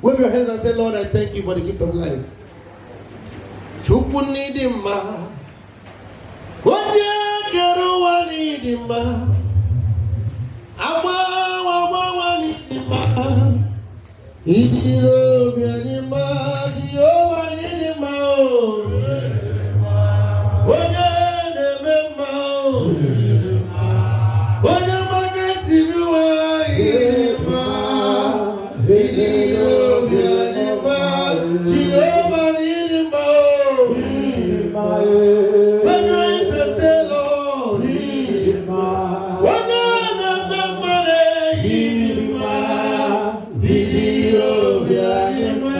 Wave your hands and say, "Lord, I thank you for the gift of life." Chukwu n'ịdị mma, onye kere ụwa n'ịdị mma, agbanwe agbanwe n'ịdị mma, ịdịrị obi anyị mma, Jehova n'ịdị mma o. Onye na-eme mma o, onye maka siri ụwa, ịdị mma, ịdịrị obi anyị mma, Jehova n'ịdị mma o. When you say, "Lord," onye na-eme mma na-eyi mma, ịdịrị obi anyị mma.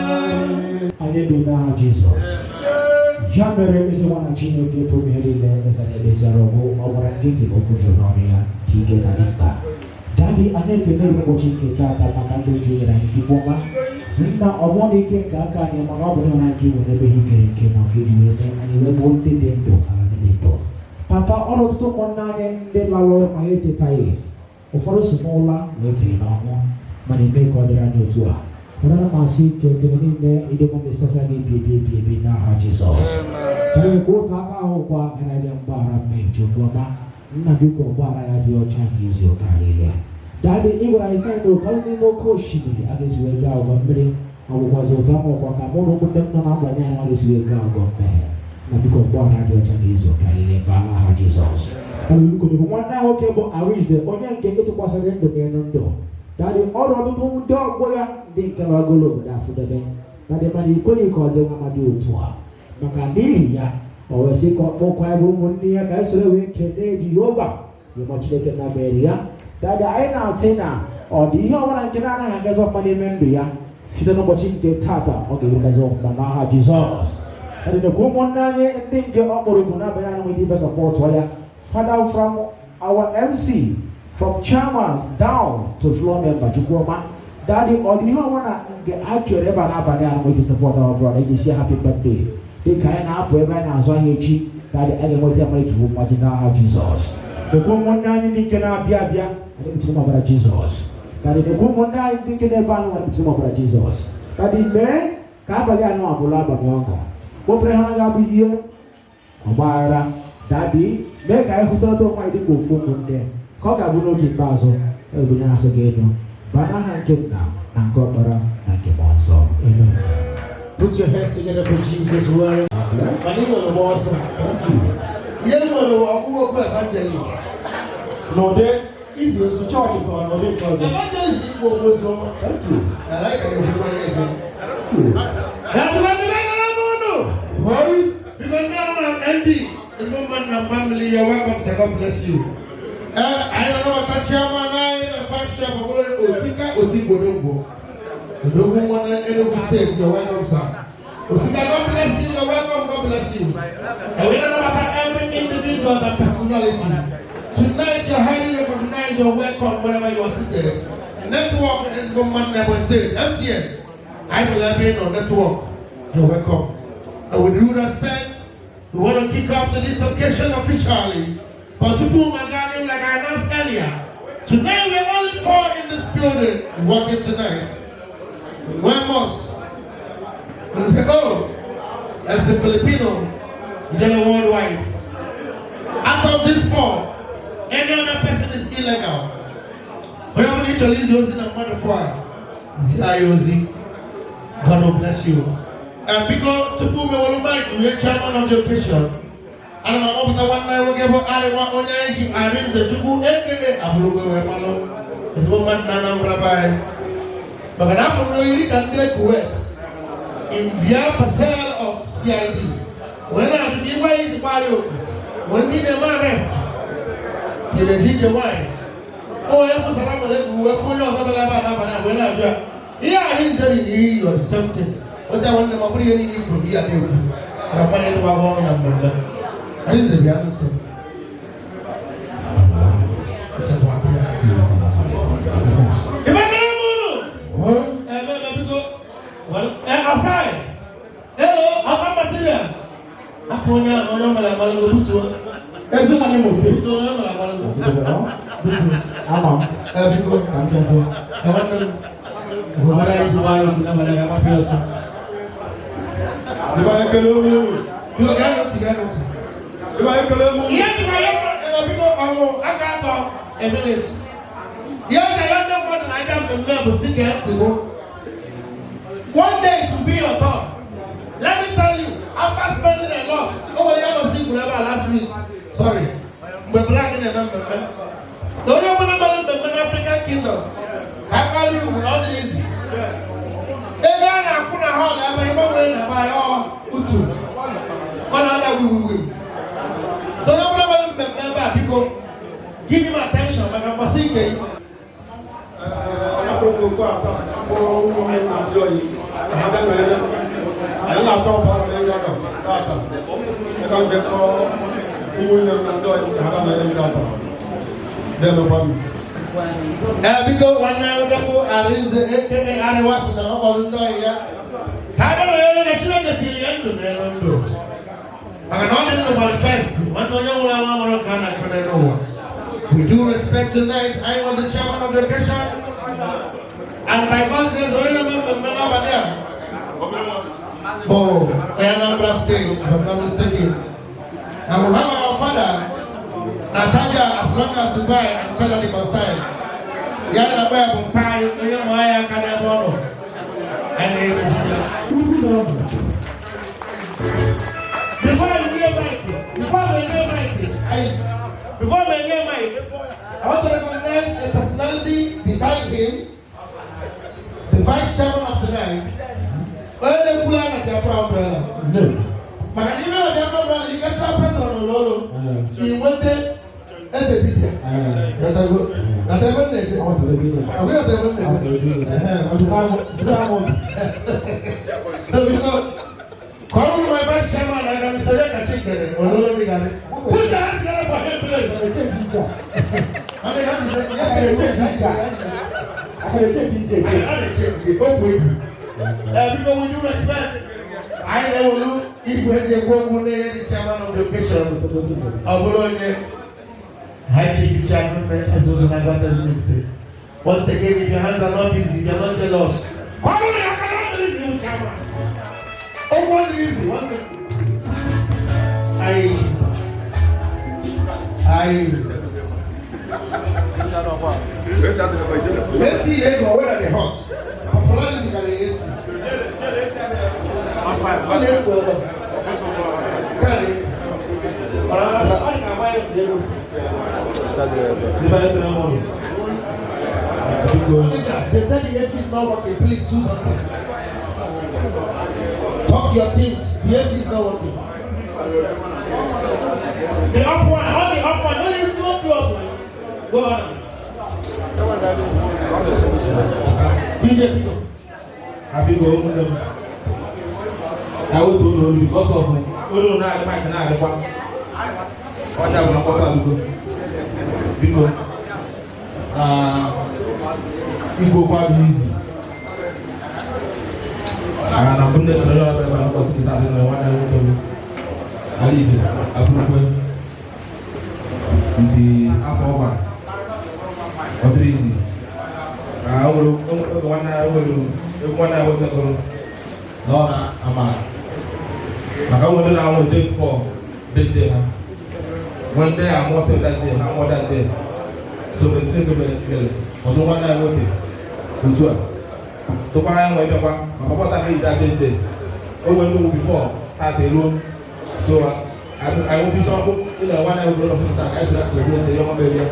Anyị dị n'aha Jizọs. Ya mere, ezi nwa na Chineke pụrụ ihe niile, eze na-ekpesara ọgwụ ọ gbara nkịtị, okwu juru n'ọnụ ya dị ike na dị mkpa. Daddy, anyị ekele gị ụbọchị nke taata maka ndụ nke i nyere anyị. Chukwu ọma nna, ọ bụrụ na ike nke aka anyị, mana ọ bụ na nke nwere ebe ihe kere nke na nke ji wee mee anyị wee bụ ndị dị ndụ, ala ndị dị ndụ. Papa, ọrụ ọtụtụ ụmụnne anyị ndị lalụ ma ha etetaghị, ụfọdụ si n'ụla wee fee n'ọnwụ, mana eme ka ọ dịrị anyị otu a. Mana ana m asị ka ekele niile ịdịkwa mesasa gị ebi ebi ebi ebi n'aha Jizọs. Ee, ka otu aka ahụ kwa anaghị mgbaghara mmehie. Chukwu ọma nna, biko mgbaghara ya dị ọcha na izu ụka niile. Daddy, ị gwara anyị sị anyị na ụkọrọ n'ime oke osimiri a ga-esi wee gaa ụgọ mmiri ọgwụgwazi ụtọ ọkwa ka mụ na ụmụnne m nọ na-agbanye anyị ga-esi wee gaa ụgọ mmehie na biko mgbaghara dị ọcha na izu ụka niile baa n'aha Jizọs. Mana biko, bụ nwanne anyị nwoke bụ Arize, onye nke ịtụkwasịrị ndụ n'elu ndụ. Daddy, ọrụ ọtụtụ ndị ọgbọ ya ndị nke lagolo obodo afụdebe. Daddy, mana ikweghị ka ọ dị nwa dị otu a, maka n'ihi ya o wee sị ka ọ kpọkwa ebe ụmụnne ya ka anyị soro wee kelee Jehova ịma Chineke na mere ya. Daddy, anyị na-asị na ọ dị ihe ọbụla nke na-anaghị agazi ọfụma n'ime ndụ ya, site n'ụbọchị nke tata ọ ga-ewegazi ọfụma n'aha Jizọs. Daddy, nekwa ụmụnne anyị ndị nke ọ kpọrọ okwu n'abalị anyị nwere ibe support ya. Father, from our MC, from chairman down to floor member, Chukwuma. Daddy, ọ dị ihe ọbụla nke a chọrọ ebe a n'abalị a nwere ike support our brother iji si happy birthday dịka anyị na-apụ ebe anyị na-azụ ahịa echi. Daddy, a ga-enweta ama etufu mmaji n'aha Jizọs. Nekwa ụmụnne anyị ndị nke na-abịa abịa, anyị kpuchiri ọbara Jizọs. Daddy, nekwa ụmụnne anyị ndị nke na-ebe anụ, anyị kpuchiri ọbara Jizọs. Daddy, mee ka abalị anọ abụla abalị ọṅụ, wepụrụ ha ga-abụ ihe ọgbaghara. Daddy, mee ka anyị hụtata onwe anyị dịka ofu ụmụnne, ka ọ ga-abụ n'oge ikpeazụ ebunye asụ gị elu baa n'aha nke Nna na nke Ọkpara na nke Mmụọ Nsọ. Amen. Put your hands together for Jesus. Well, mana ị nwere m ọsọ. Thank you. Ihe nwere ọgwụgwọ okwu evangelist. N'ụdị Izu ozu. Chọọchị ka ọ n'ụdị nke ọzọ. Evangelist ikwu okwu ozi ọma. Thank you. Ala ka na-ekwukwa ihe eje. Thank you. Ya bụkwa ndị megara m unu. Hoi. Biko, ndị ọrụ na ND, ezigbo mmadụ na family, you're welcome, sir. God bless you. Ee, anyị na-anabata chairman anyị na faction ọ bụrụ Otika Otigbodogbo. Odogwu nwa na Enugu State, you're welcome, sir. Otika, God bless you, you're welcome, God bless you. And we anabata every individual and personality. Tonight, you're highly recognized, you're welcome wherever you are seated. Network ezigbo mmadụ na Ebonyi State, MTN. I will have been on network. You're welcome. And with due respect, we want to kick off to this occasion officially. But to put my guardian, like I announced earlier, tonight we're only four in this building working tonight. One must. And say, oh, MC Filipino, General Worldwide. Out of this four, any other person is illegal. Onye ọbụla ị chọrọ izi ozi na mmadụ four a, zi anyị ozi. God will bless you. And biko, tupu m ewere mic nye chairman of the occasion, ana m akpọpụta nwanne anyị nwoke bụ Arịwa, onye anyị ji Arinze Chukwu eke abụrụgo wee malụ ezigbo mmadụ na Anambra be anyị. Maka na afọ m n'oyiri ka ndị Kuwait in via parcel of CID wee na-ajụ ka igwe anyị ji gbaa ya oku wee ndị na-eme arrest jere eje ije nwaanyị onye kwụsara nwere ka uwe fụ onye ọzọ bịara ebe a n'abalị a wee na-ajụ ya ihe anyị njeri na iyi ọ dị something osi nwanne m, ọ bụrụ ihe niile ifuru gị ya na-ekwu maka mmadụ ịlụwa ọrụ na mmemme. Arinze, bịa nso. Echekwa abịa. Ịgbakọrọ m unu. Eme eme, biko. Well, aside. Hello, aka material. Hapụ onye ahụ, onye ọ mere amalụgo, butuo. Ezi nwa Imo State. Butuo onye ọ mere amalụgo. Ama m. Ee, biko. Ka m bịazie. Ee, nwanne m. Obodo anyị ji nwayọọ okwu n'abalị ga-agbapụ ya ọsọ. Ebe anyị kele onwe unu. Biko gaa n'otu, gaa n'otu. Ebe anyị kele onwe unu. Ihe dị na ya na biko ọnwụ aka atọ a minute. Ihe ka ya ndị mmadụ na-abịa mmemme bụ si gee ntị bụ one day it will be your turn. Let me tell you, after spending a lot, o nwere ya nọ si gwuru ebe a last week. Sorry, mgbe Black na-eme mmemme. Na onye ọbụla mere mmemme na African Kingdom, ka akpali ugwu na ọ dịrị izi. Ego a na-akwụ na hall ebe ịgbanwere na be anyị ọ utu. Ọ na-ada wiwiwi. So onye ọbụla mere mmemme ebe a, biko, give him attention maka mgbasị ike yi. Akwụkwọ oku atọ akpọrọ ụmụnne m na ndị oyi ka ha bịa nọnyere m. Anyị na-atọ ọpara na ego agam tata. Eka nje kpọọ ụmụnne m na ndị oyi ka ha bịa nọnyere m tata. Demekwa m. Ee, biko, nwanne anyị nwoke bụ Arinze aka Arịwa sị na ọ kpọrọ ndị ọyị ya ka a bịa nọnyere na Chineke tiri ya ndụ n'elu ndụ. Maka na ọ dị ndụ manifest, nwanne onye nwụrụ anwụ amụrụ ka a na-akụ n'elu ụwa. With due respect tonight, I am the chairman of the occasion. And by God's grace, onye na-eme mmemme n'abalị a bụ Anambra State, if I'm not mistaken. And we have our father, na charger as long as the buy and charger the concern. Ya na agba ya bụ mpa anyị, onye nwe anyị aka n'ebe ọ nọ. Anyị na-emechi ya. Before you get mic, before we get mic, before we get mic, I want to recognize a personality beside him, the vice chairman of tonight, onye na-ekwula na Biafra umbrella. Maka na ime na Biafra umbrella, ị gacha petrol n'ụlọ ị nweta eze dibịa. Ghọtago? Ghọta ebe m na-eje? Ọ bụghị ghọta ebe m na-eje? Ehe. So, call my vice chairman, I am Mr. Yeka Chikere, Ololo Gari. Put your hands together for him, please. I mean, I'm because with due respect, I know Igwe Ejekwu the chairman of the occasion. Ọ bụrụ onye High Chief Chairman Ezozo Nagbata Zenifte. Once again, if your hands are not busy, you are not jealous. Ọ bụrụ na aka na adịghị chairman. Oh, one easy, one eyes. Eyes. Let's see ego where are the hot. Popularity can AC. Ọ na-ekpo ebe. Gari. Ọ na-agba ya ego. Ndị anyị tere m ụlọ. Biko, They said the AC is not working. Please do something. Talk to your teams. The AC is not working. The up one, all the up one. Don't even go to us. Go on. DJ Pico. Abiko ụmụnne m. Na wetu ụlọ olu because of olu na-adị mic na-adịkwa. Ọnya bụ na mkpọtụ adịgo. Biko, na igwe okwu adịghị izi. Ah, na mbụ ndị ekele ọbịa ebe a n'ụbọchị nke taa dị na nwanne m nwoke bụ Alize Abụrụkwe ntị afọ ọ gbara ọ dịrị izi. Ah, o nwere oge nwanne ya nwere egwu nwanne ya nwoke gụrụ na ọ na-amara maka nwere ndị na-anwụ day before birthday ha, when they are more say that day ha nwụọ that day. So mgbe Chineke mere ọdụ nwanne ya nwoke otu a tụkwara ya nwee bịakwa maka pọta ka iji birthday o nwere ndị before tata eruo. So anyị nwebisi ọkụ ịna nwanne ya nwoke ụbọchị taa ka anyị soro celebrate ihe ọma mere ya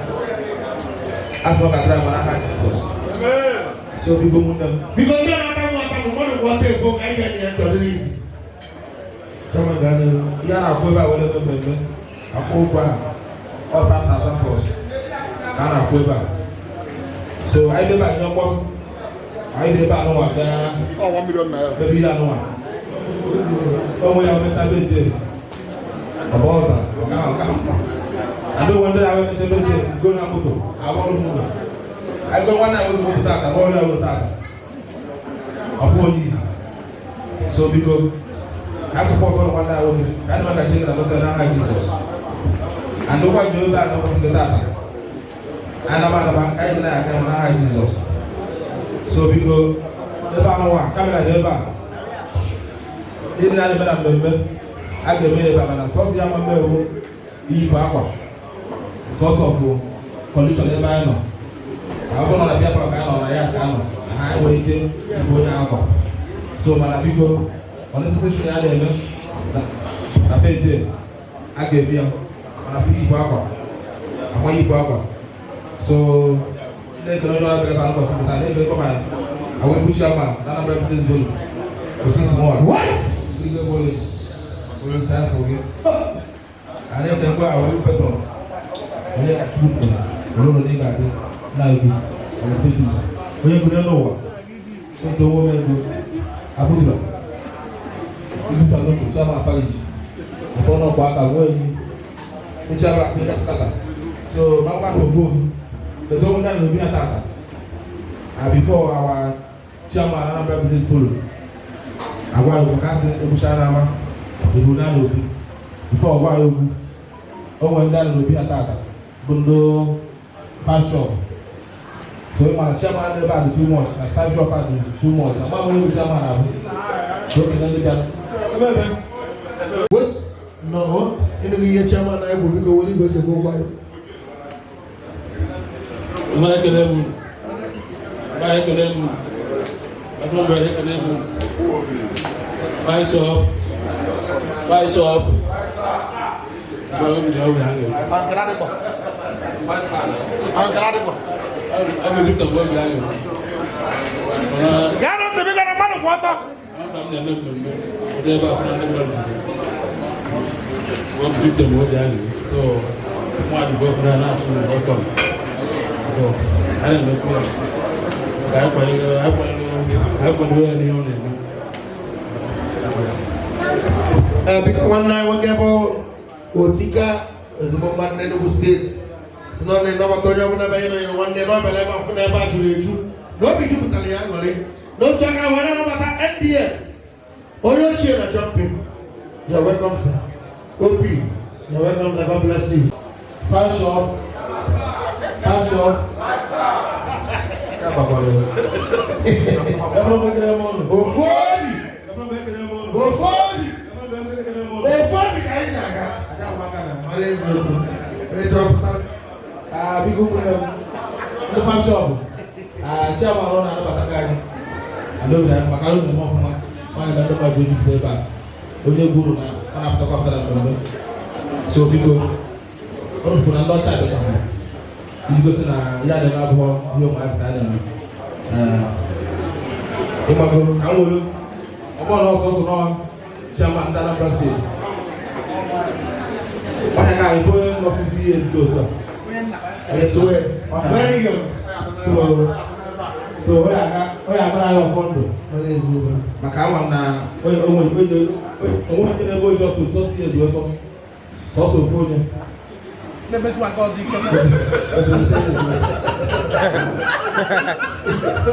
a sị ọ ga-adịra mma n'aha Jizọs. So biko, ụmụnne m. Biko, ndị na-ata nwa ata bụ mmadụ gwa ọta ekwo ka anyị ga-enye ya ntị izi. Kama gaa n'ihu. Ihe a na-akwụ ebe a were eme mmemme akwụ ụgwọ a ọ 5,000 plus ka a na-akwụ ebe a. So anyị dị ebe a nye mkpọtụ, anyị dị ebe a nụnwa gaa Ọ 1 million naira. Ebe ihe anụnwa onwe ya omecha birthday ọba ọza ọga ọga ndị nwe ndị na-ahụ emecha birthday go na moto agbọrụ m ụlọ anyị go nwanne anyị nwoke moto tata gbọrọ ya ụlọ tata ọ bụ onye isi. So biko, ka a support ụlọ nwanne anyị nwoke ka anyị maka Chineke na gosi n'aha Jizọs. And ụkwa ji obe a na ụbọchị nke tata anaba anaba ka anyị na-aga n'aha Jizọs. So biko, ebe a nwa camera dị ebe a, ndị na-eme na mmemme a ga-eme ebe a, mana sọsọ ya ma mmewu iyipụ akwa because of condition ebe anyị nọ. Ọ bụrụ na bịa ka anyị nọ na ya ka nọ na ha nwere ike ịbụ onye akwa. So mana biko, unnecessary ya na-eme na birthday a ga-eme ya, mana iyipụ akwa akwa yipụ akwa. So na-ekele onye ọbịa ebe a n'ụbọchị taa, na-ekele ma awa egwu chairman na Anambra Business Forum, Osi Small. Igwe bole onye nsọ afọ gị a na-ekelekwa awa egwu patron onye Chukwu kwuru ololo na ị ga-adị na egwu status onye egwu n'ụwa soto owó ego Abuja ibu Sanogo, chairman parish ọ̀fọ̀ náà kọ́ aka wọ́n eyi ní chairman akpẹ́yẹ skata. So máa wá ofu ofu but ohun náà lóbi náà tààtà and before our chairman Anambra Business Forum agwa egwu kasị egwucha n'ama ebu náà n'obi before ọgwa egwu onwe ndị a n'obi na tààtà bụ ndị five shop. So ị mara chairman ebe a dị too much na five shop a dị too much. Agba m egwu chairman abụ oge na ndị bịara ebe ebe. Wes nọ ịnụghị ihe chairman anyị bụ, biko were igwe ejekwa ụgwọ anyị. Mba, ekele m. Mba, ekele m. Afọ ekele m. Five shop. Five shop. Mba, obi dị obi aṅụrị. Ọ bụ Victor bụ obi aṅụrị. Mana Gaa na ntị, biko, na mmadụ kwụ ọtọ. Ọ m na-eme mmemme ụdị ebe afọ na ndị mmadụ zuru. Obi Victor bụ obi aṅụrị. So, mmadụ bụ ofere na-asụ m welcome. So, anyị na-emekwu ya. Ka anyị kwanyere ya n'ihe ọ na-eme. Ee, biko, nwanne anyị nwoke bụ Otika, ezigbo mmadụ n'Enugu Steeti, si na ọ na-anabata onye ọbụla banye nọnyere nwanne na ọbịara ebe akwụkwọ n'ebe a juru eju na obi jupụtara ya aṅụrị. N'otu aka were anabata NDS onye ochie na jumping. You're welcome, sir. OP, you're welcome, sir. God bless you. Five shop, five shop. Ka gbakwara ya. Ebụrụ m ekele m ụnụ. Ofu obi. Ebụrụ m ekele m ụnụ. Ofu obi. Ebụrụ m ekele m ụnụ. Ofu obi ka anyị ji aga. Aga m aka na. Mara eziokwu eziokwu. Ah, biko, ụmụnne m, ndị five shop. Ah, chairman ọ na-anabata anyị. Alaobi anyị maka arụ na-eme ọfụma. Nwaanyị na ndị mmadụ ejupụta ebe a. Onye gwuru na ọ na-apụtakwa apụta na mmemme. So biko, ọ kwuru na ndị ọcha abịachahụ iji gosi na ya na-eme abụọ ihe ụmụazị ka a na-eme. Ịgbago ka m were ọgbọ na ọsọ ọsọ nọ chairman ndị Anambra Steeti. Ọhịa ka anyị bụ onye nọ 60 years ago otu a. I swear, very young. So onye agara anyị ọfọ ndụ Mara eziokwu. Maka ama m na onye onwe onye onwe onye na-ebe oji ọkụ sọtị years wee kọ sọsọ ofu onye. Na-emeziwa nke ọzọ ike. So,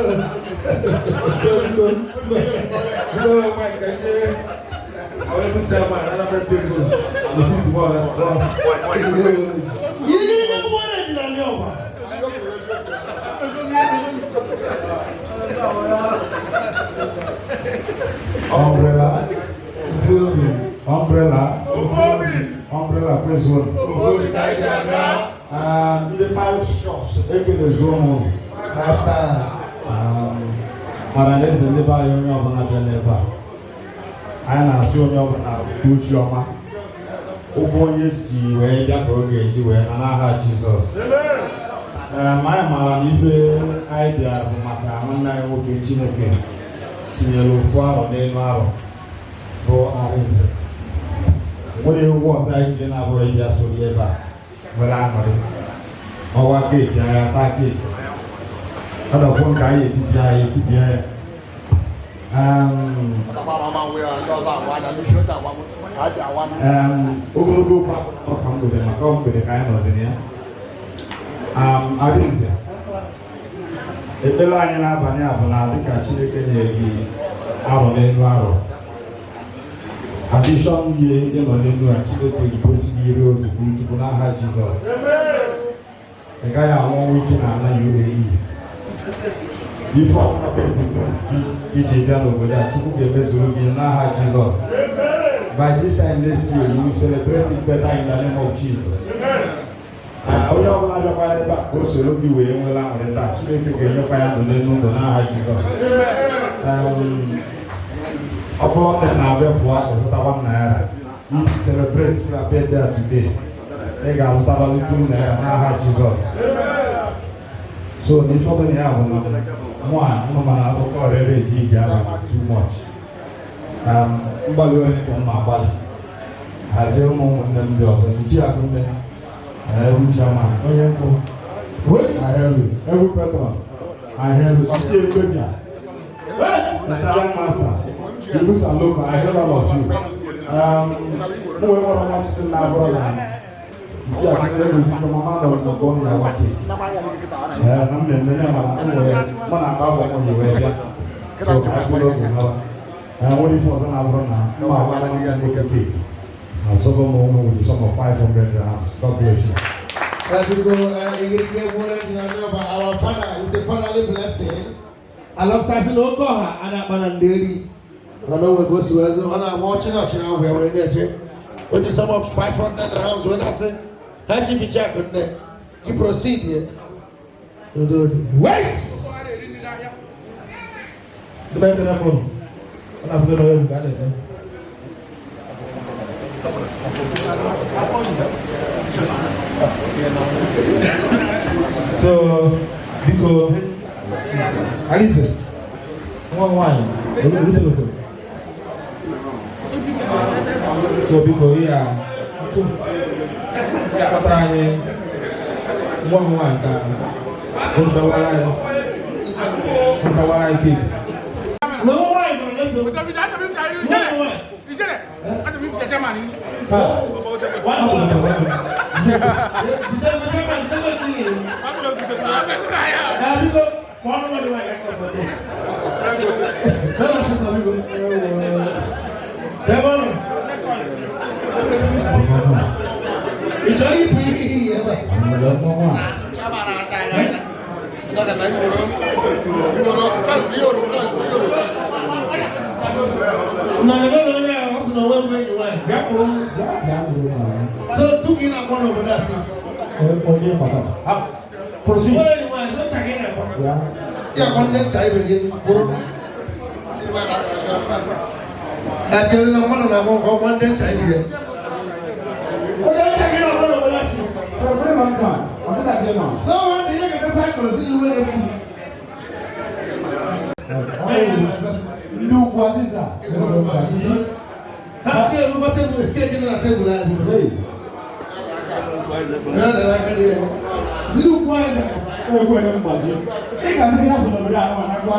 biko, biko, Mike, ka nye our able chairman, Anambra People, Mrs. Mola. Ihe ihe nwere dị na ndị ọba. Umbrella, umbrella, umbrella, kwezuo. Ah, ndị five shops, ekelezuo m unu. Five star. Mara na eze ndị be anyị, onye ọbụla bịara ebe a, anyị na-asị onye ọbụla uchi ọma. Ụgwọ onye ji wee bịa ka ọ ga-eji wee na n'aha Jizọs. Ee, ma anyị maara na ife anyị bịara bụ maka nwanne anyị nwoke Chineke tinyere ofu arọ n'elu arọ bụ Arinze. Nwere ụgwọ ọzọ anyị ji na-abụrụ ịbịa sori ebe a nwere aṅụrị ọwa cake, anyị ata cake, ọdọkwụ nke anyị etipịa ya etipịa ya. Ogologo okwu ọka mgbede maka ọ mgbede ka anyị nọziri ya. Arinze, ekpere anyị n'abalị a bụ na dịka Chineke nyere gị arọ n'elu arọ, addition ihe ị nọ n'elu a, Chineke gosi gị iru oge kwuru Chukwu n'aha Jizọs. Ị gaghị anwụ ọnwụ ike na ala UAE. Ife ọbụla bụ ebumnobi gị iji bịa n'obodo a, Chukwu ga-emezuru gị n'aha Jizọs. By this time next year, you will celebrate it better in the name of Jesus. Ah, onye ọbụla bịakwara ebe a ka o soro gị wee nwere aṅụrị taa, Chineke ga-enyekwa ya ndụ n'elu ndụ n'aha Jizọs. Ọ bụrụ na ị na-abịa pụọ ịzụtakwa naira, you celebrate your birthday today, ị ga-azụtabazi 2 naira n'aha Jizọs. So n'ife ọbụla ya bụ na mụ a ụnụ mana akụkọ ọrịrị eji ije aba too much. Mgbalị onye ka m ma agbalị hazie ụmụ ụmụnne m ndị ọzọ ichi akụnne egwu chairman onye nkwụ ahịrụ egwu patron ahịrụ ichi ekpebia Italian master Ibu Saloko. I hail all of you. Mụ wee nwere nwa sị na abụrụ na ichi akụnne egwuzi ike mama nọ nnọkọ ọnụ ya nwa keeki. Ee, na mmemme ya mana m wee mụ na agba agbọ nwunye wee bịa so ka anyị bụrụ oge nawa. Ee, nwere ife ọzọ na-abụrụ na mma agwa nwanne m nwoke keeki azọbọ m onwe with the sum of 500 grams. God bless you. Biko, igirigi egwu dị na nọmba our father with the fatherly blessing. Alongside na oke ọha a na-akpa na nderi. Maka na o nwere ka o si wee zụ, ọ na-agba ọchị na ọchị na ahụ ya wee na-eje. O ji sum of 500 grams wee na-asị, ha chi ficha akụ nne, gị proceed ye. Udo dị. Wes! Ndị be ekele m ụnụ. Ọ na-abụgo na onye bụ ka a na-eme. So, biko, Alize, nwa m nwaanyị, olutebekwe. So, biko, ihe a, ihe akpatara anyị nwa m nwaanyị ka unu dọwara anyị, unu dọwara anyị keeki. Na nwa nwaanyị nọrọ na-eso. Nwa nwaanyị. Jide m, chairman, jide m tinye. Biko, kpọọ ọnụ nwa gị nwaanyị aka ọkpọtọ. Bẹ́ẹ̀ sọ biko. Bẹ́ẹ̀ bọ́ọ̀lù. Ị chọrọ ịpụ ihe ihe ebe a? Na na na onye ahụ ọ sị na onwe m enyi nwaanyị bịa kpụrụ m. So tupu ị na-akpọ n'obodo a sị. Onye maka. Proceed. Nwere enyi nwaanyị so ncha ka ị na-akpọ. Ya akpọ ndị ncha ibe gị bụrụ. Echere na mmadụ na-akpọ nke ọgbọ ndị ncha ibe ya. Onye ncha ka ị na-akpọ n'obodo a sị. For a very long time. Ọ dịka gị nọ. N'ọnwa ndị ihe ga-ata saịkụl si iwe na-efu. Ndị ukwu azịza. Ha ndị ebuba tebụl keeki nọ na tebụl anyị. Hey. Ya dị n'aka dị ya. Ziri ukwu anyị. Egwu ere mgbaji. Ị ga-adị gị hapụ n'obodo ahụ ma na-agwa.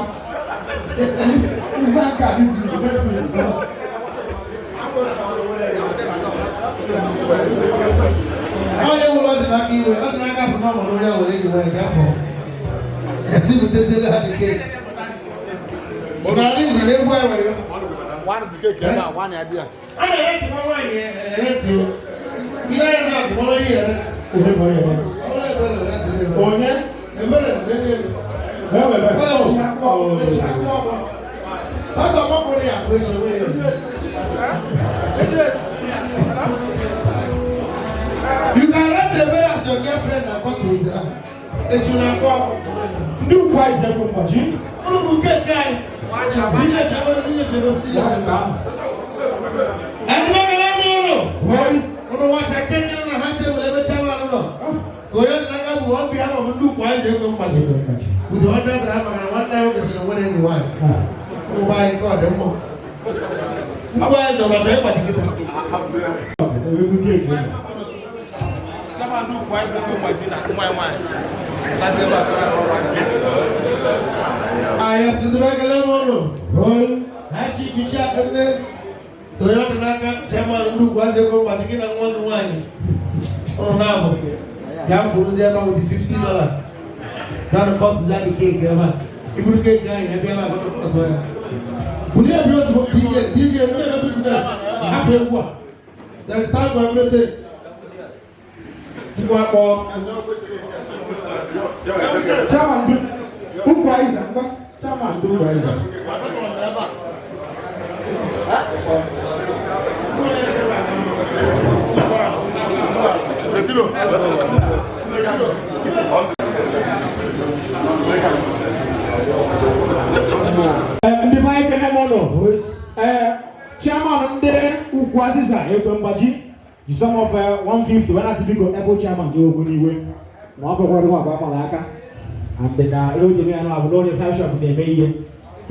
Ịza nke a this week, next week. Onye nwere ọdịnaka iwe, ọdịnaka sị na ọ mụrụ onye nwere enyi nwaanyị bịa fọ. Esi buteziere ha dị keeki. Narị izi na egwu anyị nwere. A na-ere tụma nwaanyị ere tụ. Ihe anya na-atụmọrọ ihe ere. Onye bụ onye ere? Ọ bụrụ ebe ọ na-ere ere. Onye? Ebere na-ere ere. Ewe ebe. Onye bụ akwụkwọ, echi akwụkwọ ọgbọ. Ọsọ ọgbọkwụrụ ya bụ echi onwe ya. You can rent a bed as your girlfriend and go to with her. Echi na akọ. Ndị ukwu anyị si egwu mgbaji. Unu bụ nke nke anyị. Ihe chebe, ihe chebe, ihe chebe. Ẹni mẹ́kẹ̀lẹ́ mi rò. Unu wacha kéèkì nọ na ha tebụl ebe chairman nọ. Onye nnaga bụ on behalf of ndị ukwu anyị si egwu mgbaji. With 100 gram maka na nwanne anyị nwoke sị na nwere enyi nwaanyị. Ụmụ anyị nke ọ dị mma. Ngwa anyị zọrọ chọọ ịgbaji kịta. Egwu keeki. Chairman ukwu anyị sị mgbaji na nwa ya nwaanyị. Lazi ebe a sọrọ Anyị sị ndị mekele m ụnụ. Ha chi bicha nne. So ya dị n'aka chairman ndị ukwu anyị si egwu mgbaji gị na nwa gị nwaanyị. Ụnụ na-abụ. Ya fụrụzi ebe a with $50. Now the cut is at the cake ebe a. Iburu cake ahụ ya bịa ebe a ka ọ ya. Bulie bi ozugbo DJ DJ ndị ebe business. Hapụ egwu a. There is time for everything. Tupu akpọ. Chairman, ukwu anyị sa ngwa. Chairman ndị ụlọ eze. Ndị be anyị, kene m ụnụ. Ee, chairman ndị Ugwu Azịza Ekwe Mgbaji ji sum of 150 wee na-asị, biko, ebe chairman gị okwu n'iwe na ọ bụkwara nwa agba akpara aka and na ihe o ji eme ya na bụ na onye five shop na-eme ihe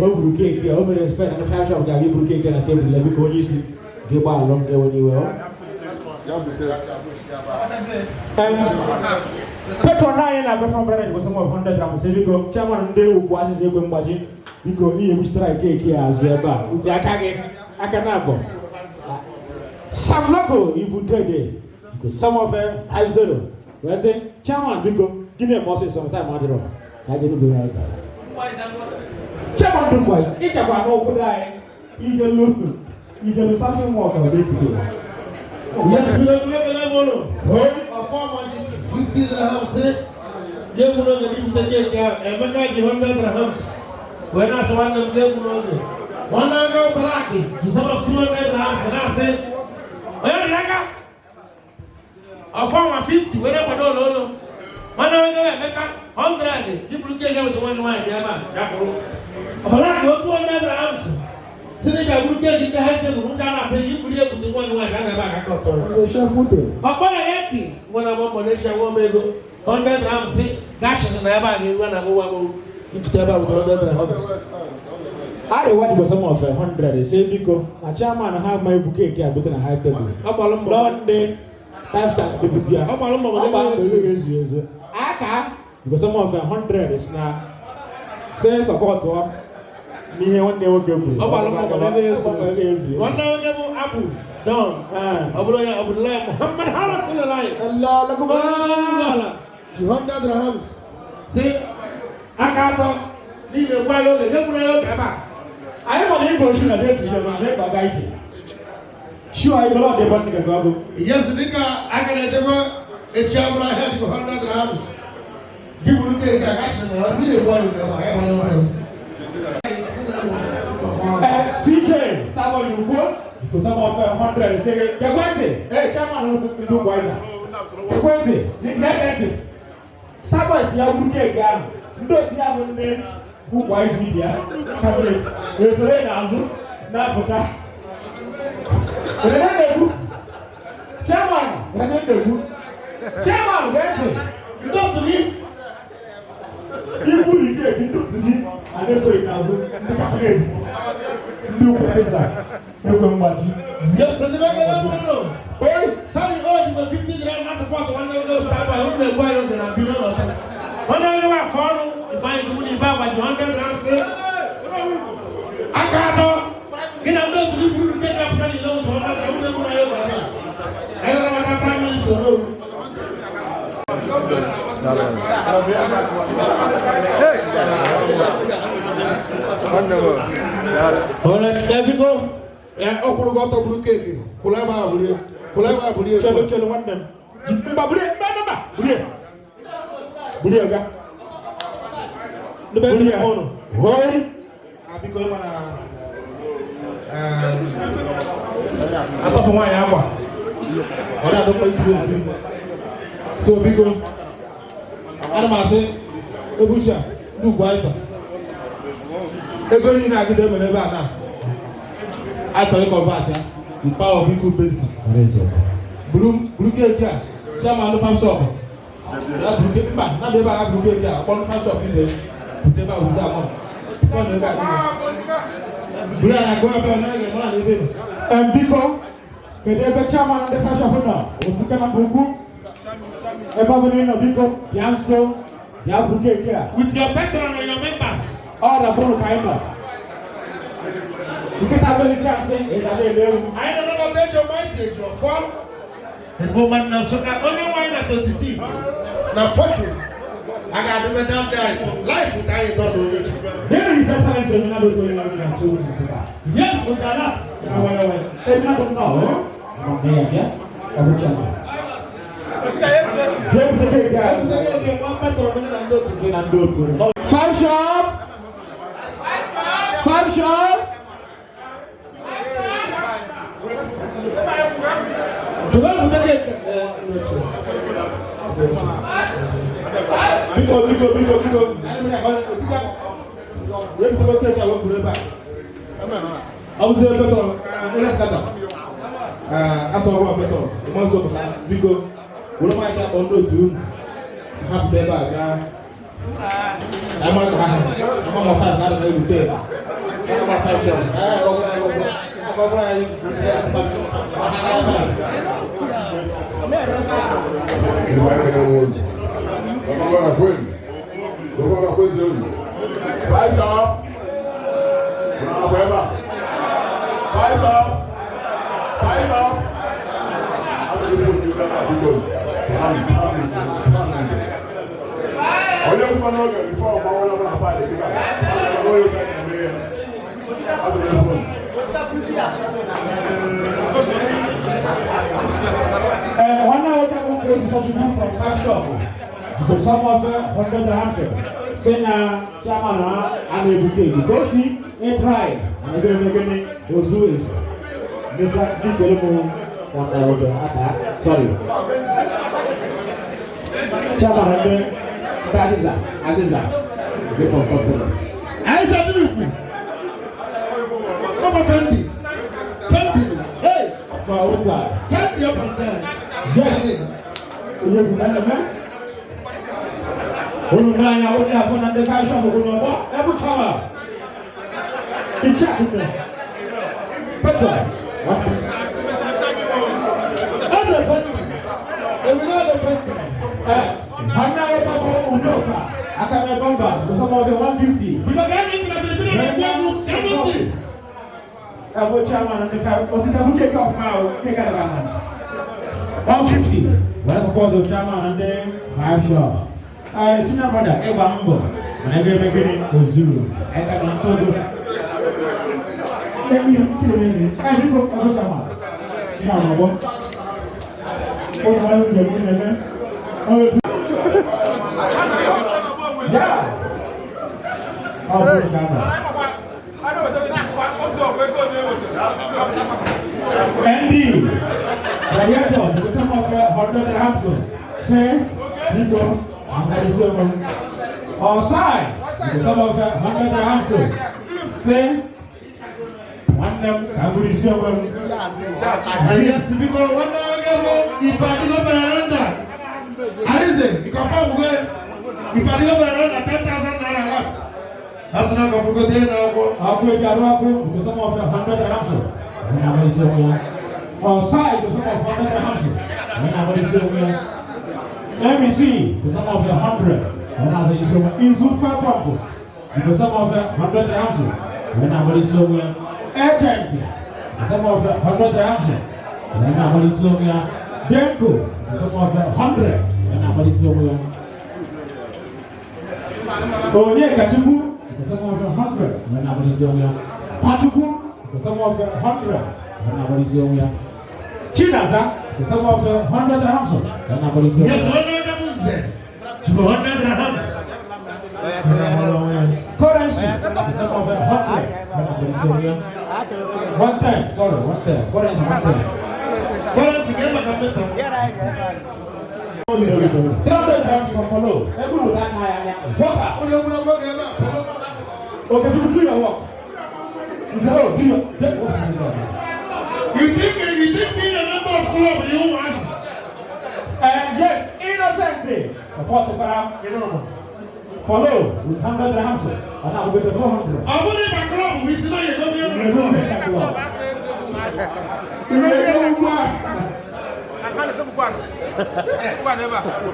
o buru cake, o mere expect na five shop ga-abịa iburu cake na tebụl ya. Biko, onye isi gị gba alụ nke ewe n'iwe ọ. Patron anyị na-abịa from Brother bụ sum of 100 dirhams. Sị biko, chairman ndị Ugwu Azịza Ekwe Mgbaji, biko, ihe ebuchitere cake a azụ ebe a ute aka gị aka na abụọ. Sam Loco Ibu Dede biko sum of 50 wee sị, chairman, biko, gịnị eme ọsịsọ time adịrọ ka anyị n'ubi anyị gara. Chairman ndị Ugwu Azịza ịchakwa n'ụkwụ dị anyị ijelu something work on day today. Yes, we are going to Ọfọma ji 50 dirhams sị ga-egwu n'oge bipụta cake ahụ. Emeka ji 100 dirhams wee na-asị, nwanne m, ga-egwu n'oge. Nwanne aka Black ji sum of 200 dirhams na-asị onye dị n'aka. Ọfọma 50 wee na-akwado ụlọ ụlọ. Nwanne nwoke bụ Emeka 100 bipụrụ cake ahụ, nwanne nwaanyị bịa ebe a ya kwụrụ. Black 200 dirhams sị na ị ga-abụrụ cake ndị ha tebụl ndị a na-apị iburu ebute nwanne nwaanyị bịa n'ebe a ka aka ọtọ ya. Chef Ute. Ọkpọrọ ya ki nwa na Malaysia nwa m ego 100 dirhams ga-achịsị na ebe a ga-eru na agụwa m ibute ebe a wute 100 dirhams. Arịwa jikwa sum of 100 sị biko, na chairman ha ma ebu cake a bute na high table. Ọ gbara mbọ. Nọ ndị five star deputy ya. Ọ gbara mbọ mana Ọ gbara ego mbọ, ego ezu ezu. Aka jikwa sum of 100 si na sị support ọ n'ihe nwanne nwoke kwuru. Ọ gbara mbọ mana ego ezu Ọ gbara mbọ, ego ezu ezu. Nwanne nwoke bụ Abu Don. Ah. Ọ bụrụ ya Abdullahi Muhammad Rasulullah. Allah akbar. Ji 100 dirhams si aka atọ n'ime gwa ya oge nye ya oge ebe a. Anyị ma na ịgụ shoe na day today ma na ịgba aga ije. Shoe anyị gọrọ ọdị ebe ndị ga bụ. Yes, dịka aka na-echekwa echi abụrụ ahịa jikwa 100 dirhams. Gị buru cake a gachi na ya mmiri gwa ya oge ebe a ya gbanye ọkụ. CJ Starboy Ukwu jikwa sum of 100 sị ekwentị. Ee, chairman ndị Ugwu Azịza. Ekwentị, na-ege ntị. Starboy si ya buru cake ahụ. Ndị otu ya bụ ndị Ugwu Azịza ibi ya cabinet esoro ya n'azụ na-apụta. Rene na-ekwu. Chairman, Rene na-ekwu. Chairman, gee ntị. Ndị otu gị Ibu ike ndị otu gị a na-esoghị n'azụ ndị cabinet ndị Ugwu Azịza Ekwe Mgbaji. Yes, ndị bekee m ụlọ. Oi! Sani o jikwa 50 dirhams na support nwanne nwoke Starboy unu na-egwu anyị oge na mbiri n'ọta. Nwanne nwoke bụ afọ ọnụ Ifeanyị Chukwu na ibe agwa ji 100 dirhams aka atọ gị na ndị otu gị buru cake apụta n'ile ụzọ 100 dirhams unu na-egwu anyị oge ebe a. Anyị na-anabata prime minister n'owu. Alright, biko, ọ kwụrụ gị ọtọ buru cake, kwụrụ ebe a burie, kwụrụ ebe a burie. Chelu, chelu, nwanne m. Mba, burie, mba, mba, mba, burie. Burie ga. Ndị be Burie. ndị ụnụ. Hoi! Biko, ịma na atọpụ nwaanyị akwa ọ na-adọkwa ibu okwu, so biko, ana m asị ebucha ndị Ugwu Azịza ego niile agide emere ebe a na achọrọ ịconvert ya with power of Ikwu Besi. Buru buru cake a, chairman farm shop ya buru cake, mba, na ebe a buru cake a kpọrọ farm shop ibe bute ebe a wute amọ kpọrọ ebe a niile buru ya na gụọ ebe ọ naghị mara na ebe. Biko, kedu ebe chairman ndị farm shop nọ? Otuka na ugwu. Ebe ọ bụla ị nọ, biko, bịa nso, bịa buru cake a. With your patron and your members. Ọ na bụrụ ka anyị nọ. Nkịta mmiri chansị, ịzala ele ewu. Anyị na-anabata Ejo Mighty Ejiofor. Ezigbo mmadụ na Nsụka, onye nwaanyị na 26 na Fortune. A ga-adịbe that night. Life with anyị dọ n'onye. Nínú His Excellency Emina Dodo onye ọrụ na nso Nsụka. Yes, with alert. Emina Dodo nọ, ọ? Nọ ya bịa, ọ bụ chairman. Jee bute cake a. Ebute cake nwa patron gị na ndị otu gị. Gị na ndị otu. Five shop. Biko, biko, biko, anyị mere ka otika wee bute cake a wee buru ebe a. Ọ bụzi patron onye sata asọ ọrụ patron ịma nso pụta. Biko, were mic akpọ ndị otu unu ka ha pụta ebe a gaa. Anyị mara ka ha ha ama ma five na erute ama five shop. Ee, ọ bụrụ anyị ọzọ, ọ bụrụ anyị kwụsị ya five shop. Ha five. Igbo, anyị kene nwe unu. Ọgbọgbọ kwenu. Ọgbọgbọ kwezi unu. Five shop. Unu anọkwa ebe a? Five shop. Five shop. Abụghị ikwu ndị ebe a, biko. Onye kwukwa n'oge before ọgba onye ọbụla faịlụ kịta. Onye ụka na-eme ya. Abụghị ikwu unu. Nwanne nwoke bụ Chris Sochukwu from Five Shop bụ some of 100 dirhams si na chairman ha a na-ebu cake ka o si ịtry na ego emegene ozu ezu mesa nchere m nwanne nwoke aka, sorry, chairman ndị azịza azịza group of company. Aisha Dúdùkù. Mama Fendi. Fendi. Hey, for Uta. Fendi up and down. Yes, ihe bụ na-eme unu n'anya onye afọ na ndị Five Shop bụ n'ọgbọ ebu chawa iche akụkọ Peter. Eze Fendi. Ewuná lè Fendi. Nwanne anyị bụ Udoka aka na bọmba bụ some of the 150. Biko gaa ní ìtura bìrìbìrì na egwu egwu 70. Ẹbụ chairman ndị five otita bụ cake ọfụma o cake adaba ha 150 wee support the chairman ndị Five Shop. Senior brother, ịgba mbọ mana ego eme gịnị ozuru ezu anyị ka nọ ntụtụ. Biko, ẹbụ chairman ní àwọn ọgbọ ụlọ ọrụ njem na-eme ọrụ otu ya ọ bụrụ ka a nọ. ND, Radiator, the sum of 100 dirhams. Say, Nico, I'm going to Osai, the sum of 100 dirhams. Say, nwanne m ka m bụrụ isi onwe m. Yes, biko, nwanne nwoke bụ Ifeadigo Veranda. Arize, ịkọfọ mgbe Ifeadigo Veranda ₦10,000 lot. Asị na kọfụgote na akwụkwọ. Ọkụ eji arụ ọkụ, the sum of 100 dirhams. Onye na-amara isi onwe ya. Osai, the sum of 100 dirhams. Onye na-amara isi onwe ya. MEC, the sum of 100. Onye na-aza isi onwe ya. Izu Fuel Pump, the sum of 100 dirhams. Onye na-amara isi onwe ya. Agent, the sum of 100 dirhams. Onye na-amara isi onwe ya. Denko, the sum of 100. Onye na-amara isi onwe ya. Onyeka Chukwu, the sum of 100. Onye na-amara isi onwe ya. Pachukwu, the sum of 100. Onye na-amara isi onwe ya. Chinaza, the sum of 100 dirhams. Onye na-amara isi onwe Yes, ya. nwanne nwoke bụ Nze. Bụ 100 dirhams. Onye na-amara onwe ya. Currency, the sum of 100. Onye na-amara isi onwe ya. One time, sorry, one time. Currency, one time. Currency ka maka mmesa. 300 dirhams from Polo. Ego wụta aka ya anya. Wọka. Onye ọbụla nwoke ebe a, pọlọ. Okechukwu, do your work. Nze, oh, do your, take what is it? You think being a member of club you want? And yes, Innocent. Support the para. Follow with 100 dirhams. And now we get the 400. Ọ bụrụ ịba club bụ isi na ya egobi You club. go ugbu a.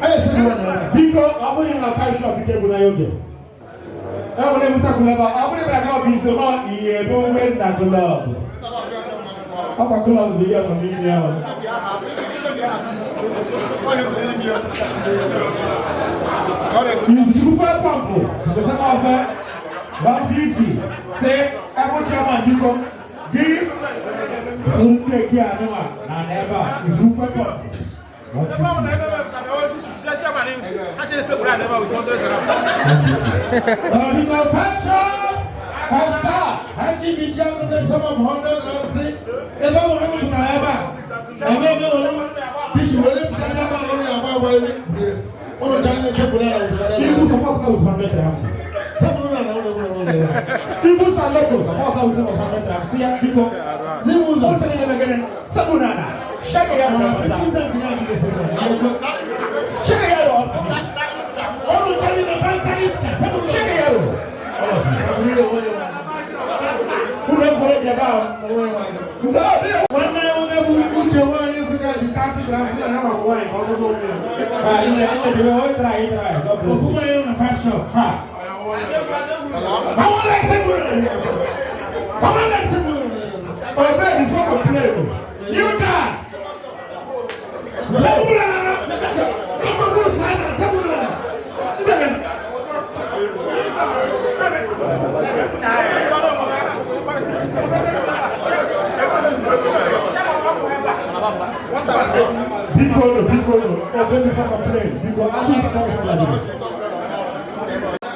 Esi na ya. Biko, ọ bụrụ na Five Shop ike bụ na ya oge. E nwere ebusa kwuru ebe a, ọ bụrụ na aka ọ bụ iso nọ ihe ebe onwe na club. Ọkwa club bụ ihe nọ n'ime ya. Izuchukwu Fuel Pump, the sum of 150. Say, Ebo chairman, biko, gị soro cake a nụwa na ebe a, Izuchukwu Fuel Pump. 150. Biko, Five Shop. Five star. HB chairman the sum of 100 dirhams. Ebe ọ bụrụ pụtara ebe a. Ebe ebe were tissue were pụta chairman ụlọ ya agba agba elu. Ụlọ cha ndị Ibu support her with 100 dirhams. Ibu Saloko support her with 100 dirhams. See ya, biko. Zimuzo. Oche niile megere. Sabunana. Shake ya ro. Shake ya ro. Shake ya ro. All of you. Unu ekwere ji ebe ahụ. Nwanne ya nwoke bụ Uche nwaanyị Nsụka ji 30 grams na ya maka nwaanyị ka ọ zụta onwe ya. Ah, ine ine ine o try try. God bless Ofu you. nwaanyị nọ na five shop. Ha. Àwọn lẹ́sìn mú rẹ̀. Àwọn lẹ́sìn mú rẹ̀. Obey before complain. You die. Sẹ́kúrẹ́ nana. Nọ́mbà kúrò sáyẹn sẹ́kúrẹ́ nana. Ndẹ̀bẹ̀. Biko no, biko no. Obey before complain. Biko ask you to come from that.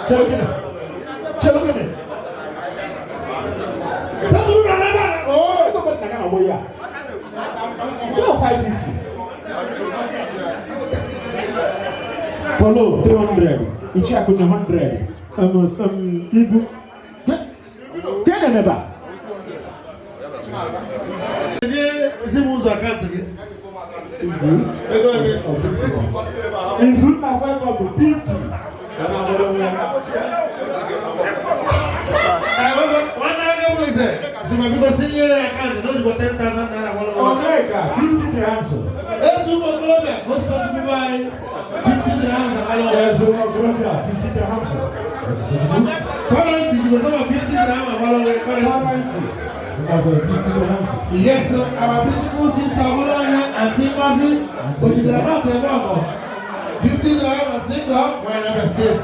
Chelugene. Chelugene. Sẹ́kúrẹ́ nana bá rẹ̀. Oh, ego bet na kana boya. Go 550. Polo 300. Ichi akune 100. Ibu. Kene neba. Nye Zimuzo akaụntụ gị. Ego ole? Izu na five of 50. Na na boya. Nwanne ya nwoke bụ Ize. Zima biko si nye ya akaụntụ na o jikwa 10,000 naira gwara ụgwọ. Onyeka 50 dirhams. Ezu ụmụ okorobịa ka o si ọchịchị anyị 50 dirhams agbala ụgwọ. Ezu okorobịa 50 dirhams. Currency jikwa sama 50 dirhams agbala ụgwọ currency. Currency. Zimbabwe 50 dirhams. Yes, our beautiful sister Ọbụlanya Aunty Ngozi Ojidere náà tẹ̀ ẹ́ ọ̀gọ̀. 50 dirhams single nwanyị Abia State.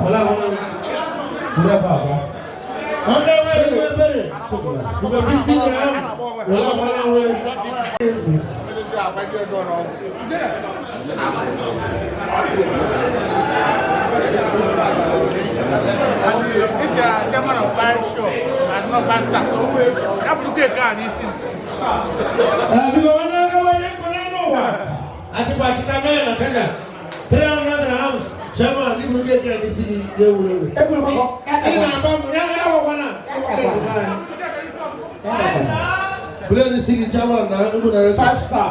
Ọlá wọn. Kúrẹ́ bàbá. Nwanne nwanyị bụ ebere. Jikwa 50 dirhams. Ọlá wọn wọn. If you are chairman of five shop, as not five star, that would look at this. Biko nwanne nwoke onye nkụ n'ọnụ ụwa. Achịkwa achịta mee na China. 300 dirhams. Chairman, iburu keke n'isi gị ga-ewuru ewu. Ekwuru maka Ị na-agba mbọ ya ya awakwa na. Buru n'isi gị chairman na mbụ na Five star.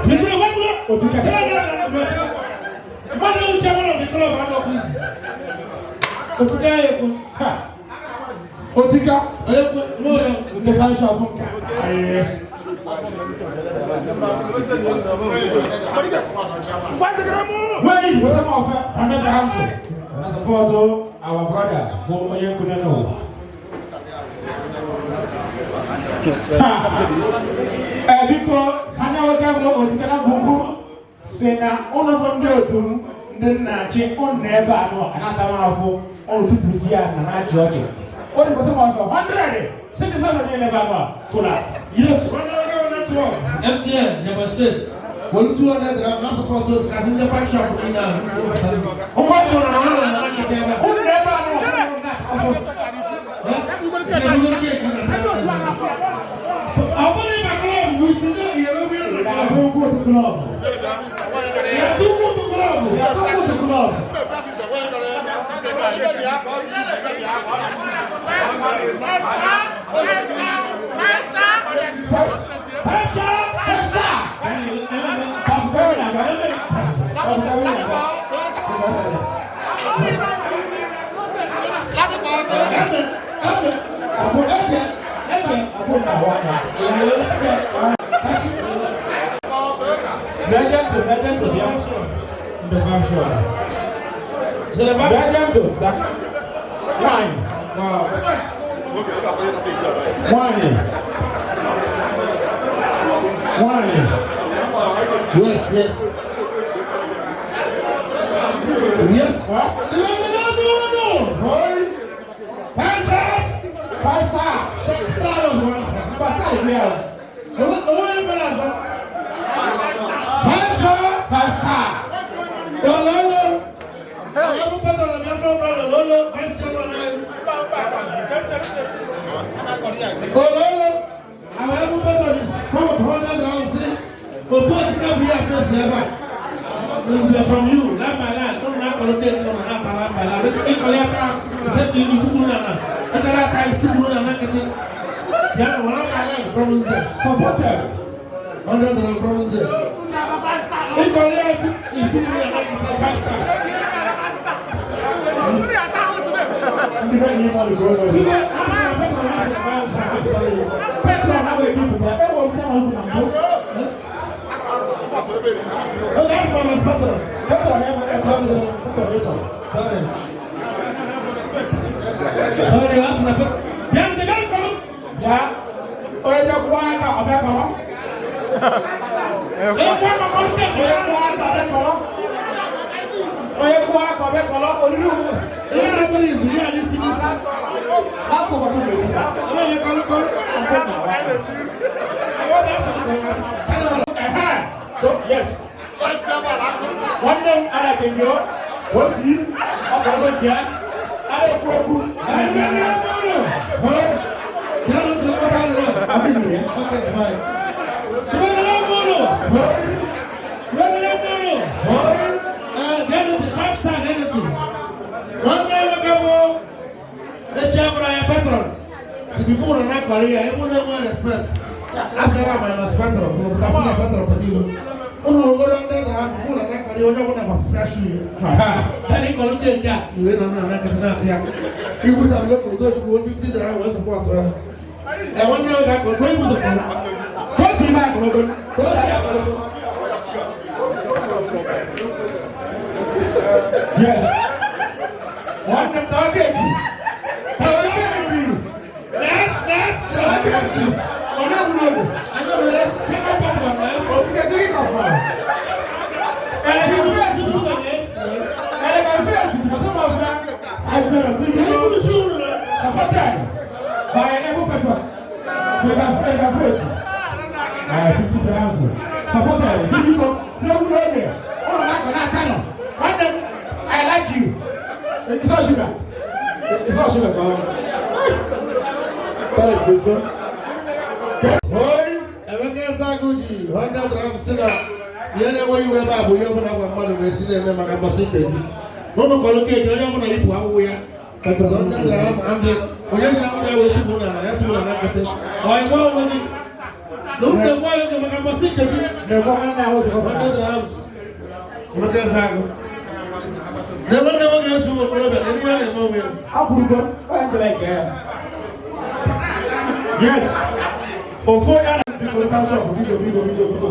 Bibiri wepụ. Otika. Mmadụ ewu chairman of the club anọkwa isi. Otika ya ekwu. Ha. Otika. Ekwu n'ụlọ. Ndị five shop nka. Aye. Wait, what's up, offer? 100 dirhams. Na support our brother, bụ onye nkune n'ụwa. Ha. Eh, biko, anya nwoke bụ Otika na gbugbu si na ụnụ bụ ndị otu m ndị nna-achị ụnụ na ebe a nọ anata m afụ ụnụ tupusi ya na na-achị ọchị. O dị kwesị m ọfọ 100 si ndị fọdụ niile ebe a nọ tụla. Yes, nwanne nwoke bụ network. MTN, Ebonyi State. Wolu 200 dirham na support otu kasị ndị five shop niile ahụ. Ụgwọ bụ na ọrụ na nkịtị ebe a. Ụnụ na ebe a nọ ụnụ na-afụ. Ọ bụrụ ịba club bụ isi ndị ihe ebe ị nọ. Ga-azụ ụkwụ otu club. Ya tukwu otu club. Ga-azụ ụkwụ otu club. Five shop. Five star. Ọkùnrin na-aga. Ọkùnrin na-aga. Eme, eme. Eje, eje. Akwụ na-ahụ anya. Bẹ́jẹ̀ntì bẹ́jẹ̀ntì bịa. Ndị five shop. Bẹ́jẹ̀ntì ta. Nwanyị. Nwanyị. Nwanyị. Yes. Yes. No, no, no, no. Five star. Five star. Star of one. Mba star dị ya. Owó owó yẹn bẹ̀rẹ̀ àṣọ. Five star. Five star. Ololo. Àwọn ọmọ pẹ̀lú ọ̀nà Biafra brother Ololo vice chairman náà. Ololo. Àwọn ọmọ pẹ̀lú some of hundred rounds sí. Òtún ọtí ká bí àfẹ́sì ẹ̀ bá. Nze from you, land by land. Unu na-akọrọ keeki unu na-ata land by land. Ịkọrọ ya taa, ise itukuru na na. Ịkọrọ ya taa itukuru na na nkịtị. Ya na land by land from Nze. Supported. 100 dirham from Nze. Ịkọrọ ya itukuru na na nkịtị, five star. Ndị be anyị mmadụ gụrụ n'obi. Petro ha wee bipụta, e wee bipụta ahụ na mbụ. Okay, that's my patron. Petro na-eme Petro ịsọ. Sorry. Sorry, that's my patron. Bịa Nze, bịa kọrọ. Bịa, onye bịa kwụọ aka ọ bịa kọrọ. Ekwu aka kọrọ keeki. Onye kwụọ aka ọ bịa kọrọ. Onye kwụọ aka ọ bịa kọrọ. Oriri ugwu. Ihe na-asịrị izu ihe a n'isi n'isi. Asọ ọbụla na-ekwu na. Ebe ebe kọrọ kọrọ. Ebe ọ na-asọ kọrọ kọrọ. Ehe. Yes. Nwanne m anaghị enyo, o si, ọ bụ ọrụ nke ya, a na-ekwu okwu. Bịa n'otu mkpọta arịrịọ. Abịghị ya. Okay, bye. Ibegere m ụlọ. Ibegere m ụlọ. Gee ntị, five star, gee ntị. Nwanne m nwoke bụ echi abụrụ ya patron. Si before na na-akọrọ ya, ịmụ na-enwe respect. Asị ebe a minus patron, ụnụ pụtasị na patron pụta ilo. Ụnụ ogoro ndị dara before na na-akọrọ ya, onye ọbụla gbasịsị ashụ ya. Tani kọrọ ndị nke a, iwe nọ na nkịtị na-atị ya. Ibusa m lekwa Udochukwu 50 dirham wee support ya. Nwanne m ga-akọ, ka ibuso kọrọ. Ka o si ebe akọrọgo. Ka o si akọrọ. Yes. Nwanne m tawa keeki. Tawa keeki. Next, next, next. Onye nwere oge. I know the rest. Second patron, next. Otikesi gị kọkwara. Ele ka fesi. Yes, yes. Ele ka fesi. Ọsọ ma ọbụla. Ajụrụ si gị. Can you put the shoe on? Supported by Ebu Petro. Ele ka fesi. 50,000. Supported. Si biko. Si egwu n'oge. Ụlọ na-akọ na-ata nọ. Nwanne m, I like you. It's not sugar. It's not sugar, man. Tell it, please. Oi, Emeka Ezeagu ji 100 dirham si na ihe na-enweghị iwe ebe a bụ ihe ọbụla gwa mmadụ wee si na-eme maka mbọsị ike gị. N'ụlọ kọrọ keeki onye ọbụla yipụ akwụkwọ ya. 100 dirham and onye ji na akwụkwọ ya wee tupu n'ala ya tupu n'ala nkịtị. Ọ ịgwa onwe gị. Na unu na-egbu anyị oge maka mbọsị ike gị. Na-egbu nwanne ya nwoke. 100 dirhams. Emeka Ezeagu. Na nwanne nwoke eso ụmụ okorobịa na ndị a na-eme onwe ya. Akwụrụgo onye njere nke ya. Yes. Ofu onye a Biko, bishop, biko, biko, biko, biko.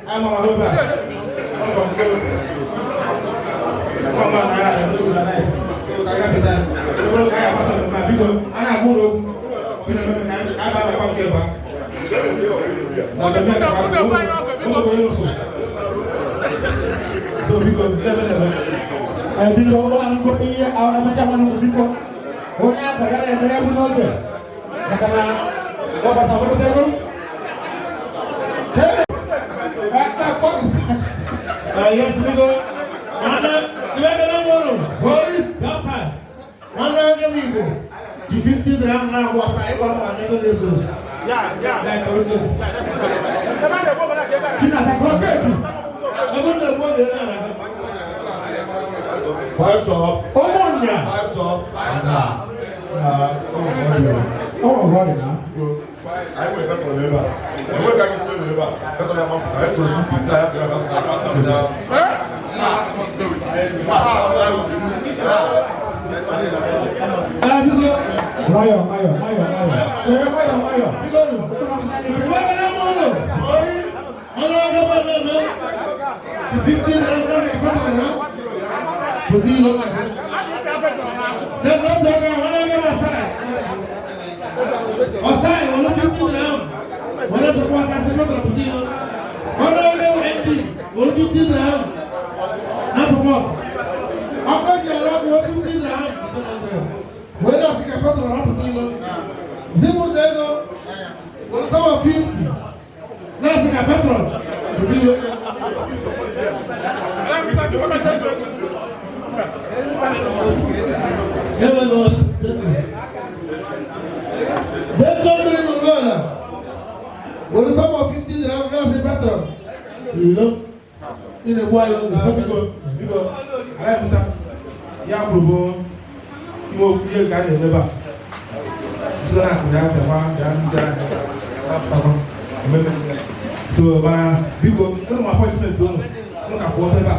Anyị mara ahụ ebe a. Ọ bụ nke m. Ọ ma na ya na ndị na ya. So ka anyị gafeta ya. Ebere ka anyị agbasa ma biko, a na-agwa ụlọ okwu. Si na eme ka anyị ga-abakwa nke ebe a. Na mmemme ka anyị ụlọ ụlọ ụlọ. So biko, ebe ebe. Biko, ụlọ anụgo ihe amacha mmanụ, biko. Onye akwa ya na-eme egwu n'oge. Maka na ọ gbasa nweta ego. Kere. Yes, biko. Nwanne, ibegere m ụlọ. Oi. Gafa. Nwanne nwoke m Igbo ji 50 dirham na-agwa ọsọ ịgwa mma na ego na-eso ozu. Yes, okay. Chinasa kọrọ keeki. Ego na-egbu oge na-ara. Five up. Ụmụnna. Five up. Na. Na. Oh, Ọ nwere ọrịa na. Anyị nwere patron ebe a. Enwe ka anyị si ebe a. Patron ya mapụta. Anyị chọrọ 50 isi anyị bịara bịa sọ na. Biko. Nwayọ, nwayọ, nwayọ, nwayọ. Chere, nwayọ, nwayọ. Biko nụ. Ibegere m ụlọ. Nwanne nwoke m eme. Ji 50 dirham na-asị patron ha. Pụta ilo maka. Then n'otu oge nwanne nwoke m Ọsai. Ọsai, were 50 dirham. Were support asị patron pụta ilo. Nwanne nwoke m ND, were 50 dirham. Na support. Ọkọ ji ọrụ ọgwụ were 50 dirham. Were asị ka patron ha pụta ilo. Zimu ego, were sama 50. Na-asị ka patron pụta ilo. Here we go. Then come to the Nugala. Were some of 50 dirham, na-asị patron. You know? Ị na-egbu anyị oge. Biko, biko, Alayi Musa, ya kwuru bụ ime okwu ihe ka a na-eme ebe a. Site na akụ ya bịakwa bịa ndị ahịa ememe. So mana biko, enwe m appointment ụnụ, ụnụ ka kwụ ọtọ ebe a.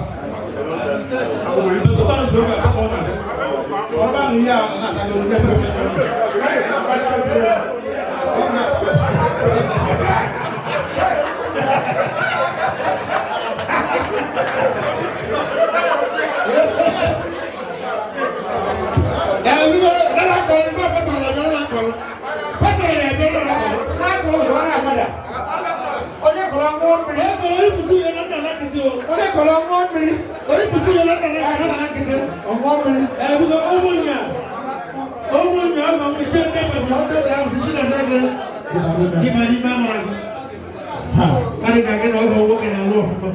Ụtọ nso ebe a, ọ na-abịa. Ọrụ ahụ ihe a na-ata gị olu ebe Ee, biko, nana akọrọ, ndị patron na-abịa, nana akọrọ. Patron na-abịa, nana akọrọ. Onye kọrọ ṅụọ mmiri. Ee, kọrọ ibùsùn yẹn na nna na nkịtị o. Onye kọrọ ṅụọ mmiri. Onye ibùsùn yẹn na nna na Ee, nkịtị. na nkịtị. Ọ ṅụọ mmiri. Ee, biko, ụmụnnya. Ụmụnnya, ọgọ m iṣẹ́ ndị mmadụ 100 grams si na fẹ́ Ịba n'ime amara gị. Karị ka gị na ọgọ nwoke na-alụ ọfụma.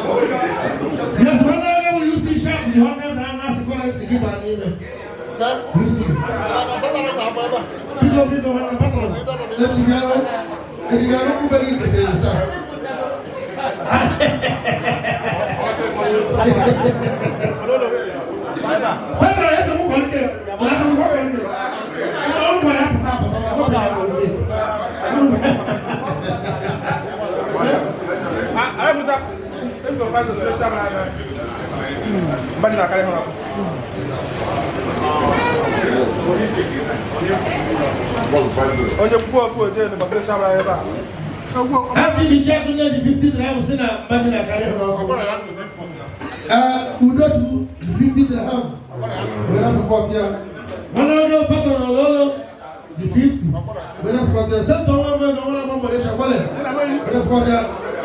Yes, when I will you see sharp the 100 gram nasi currency gị baa n'ime. Listen. Biko, biko, nwanne patron. Echi bịara, echi bịara ụmụ bere ibe taa. Patron, ese mụ kwalite. Ese mụ kwalite. Ọrụ gwara ya pụta apụta, ọ bụrụ ya kwalite. Alayi Musa, ezigbo mmadụ social media. Mmadụ na-akarị ha ọkụ. Onye kwuo okwu oje n'ụbọchị social media ebe a. Echi bụ ndị ji 50 dirham si na mmadụ na-akarị ha ọkụ. Ee, Udochukwu ji 50 dirham were support ya. Mana onye patron ọlọlọ ji 50 were support ya. Sentọ nwa mgbe ego nwere mgbọrọ ịsha kwale were support ya.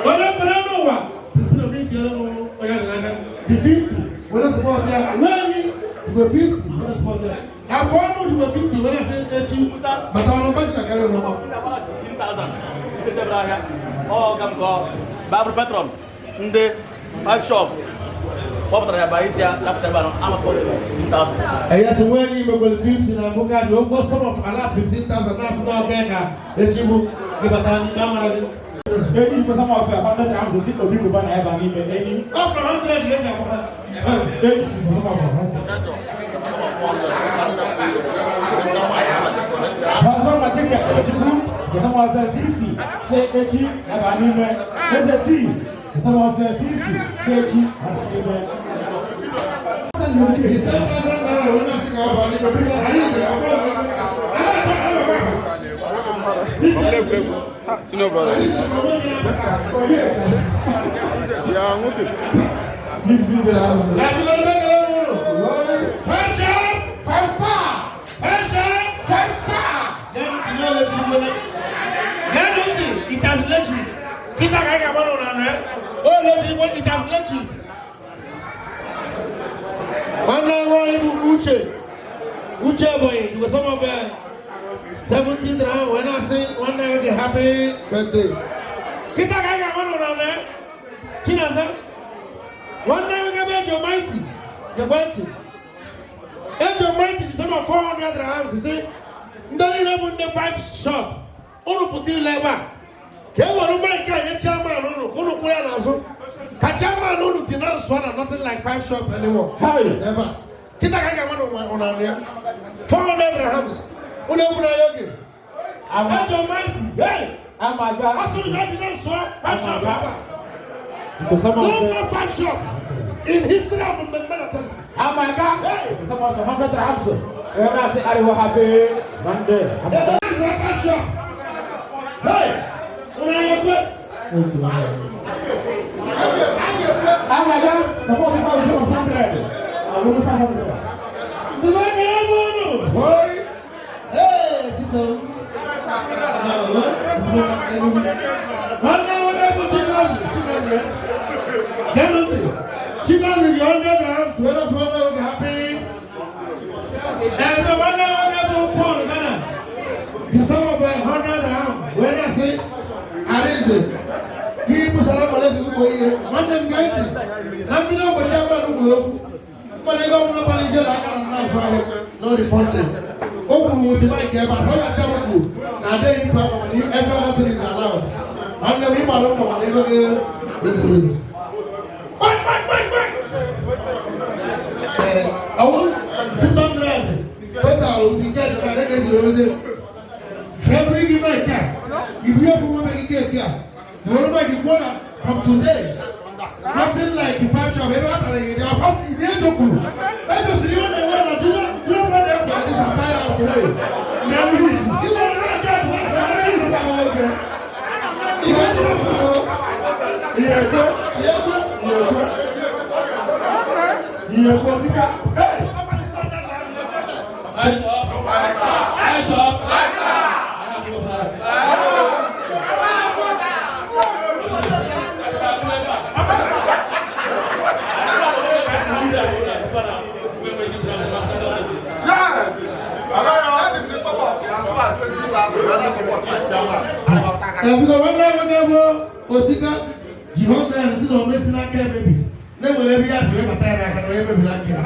Onye kere n'ụwa sisi na obi tinyere m onye dị n'aka ji 50 were support ya. Nwaanyị jikwa 50 were support ya. Afọ ọnụ jikwa 50 were sị echi bata ọnụ mmadụ na-akarị ha ọkụ. Bible patron ndị five shop kpọpụtara ya baa isi ya lapụta ebe a amasị 15,000. Ẹ̀yà tí wọ́n ní ìmọ̀gbọ̀n 50 na mú káàdì ó gbọ́ sum of alert 15,000 náà fún ọkẹ́ ẹ̀ka echi mú gbẹ̀bàtà ní ìdámọ̀ra ní. Enyi because some of 100 grams si Obi Kuba na ebe a n'ime enyi. Ọ fọrọ 100 eji akwụ ha. Enyi because some of Transfer material Chukwu because some of 50 say echi ebe a n'ime. Eze T because some of 50 say echi ebe a n'ime. 10,000 naira wọ́n náà sì kà ọ́ bá ní pẹ̀lú ayé ìgbà ọgbọ́n Senior brother. Ya nwoke. Five sharp, five star, five sharp, five star. Gẹ́gẹ́ tí it has legit. Kíta ká yà wọ́n nà nà. Ó legit wọ́n it has legit. Nwanne nwaanyị bụ Uche. Uche Ebonyi, you go some of 70 dirham wee na-asị nwanne nwoke happy birthday. Kíta ká yà wọ́n nà nà. Chinaza. Nwanne nwoke bụ Ejo Mighty. Gekwe ntị. Ejo Mighty ji sama 400 dirhams sị ndị niile bụ ndị five shop unu pụta ile ebe a ka e were mic a nye chairman unu ka unu kwụrụ ya n'azụ ka chairman unu dị na nsọ na nothing like five shop anymore. Ebe a kịta ka a ga-ama na ụna anụ ya 400 dirhams unu egwu na ya oge. Ejo Mighty, hey! Amaga. Asụrụ na dị na nsọ five shop ebe a. Because some No of more five shop in history of mmemme na church. Amaga. Because some of 100 dirhams. Wee na-asị ariwo happy birthday. Ebe a sọ five shop. Hey! Unu anya kwe. Amaga. Support people with some 100. I will 500. Ndị be anyị ebe unu. Hey, Chisom. Nwanne nwoke bụ Chigozie, Chigozie. Geenụ ntị. Chigozie ji 100 dirhams wee na-asị nwanne nwoke happy. Ebe nwanne nwoke bụ Paul Ghana. Ji some of 100 dirham wee na-asị Arinze. Gị busara maleke ugbo ihe. Nwanne m gee ntị. Na mbido ụbọchị abụọ kwuru okwu. Mmadụ ego ọbụla gbara ijele aka na nna azụ ahịa no refunding. O kwuru with mic ebe a, sọ ya chairman kwuru na adịghị ikpe akwa mana every other thing is allowed. Nwanne m ịgbalụ mbọ mana ego gị ezuru ezu. Mike, Mike, Mike, Mike! Ee, ọwụ 600 total with nke dị na ego ejiri ozi. Every gị mic a, ibu ya fún nwa gị keeki a, were mic kwuo na from today, nothing like the five shop, ebe a tara ya dị afọ ihe ejo kwuru. Ejo siri ihe na-enwe na junior junior brother ekwe this entire house away. Na hit. Iwe mic a bụ asị na ihe nwoke. Ihe dị n'otu. Ihe ekwe. Ihe ekwe. Ihe ekwe. Ihe ekwe osika. Hey! Eyes up. Eyes up. Eyes up. Ebiko nwanne nwoke bụ Otika ji 100 si na o mesi n'aka emebi na-enwere ebe ya si wee bata ya n'aka na onye mebiri aka ya.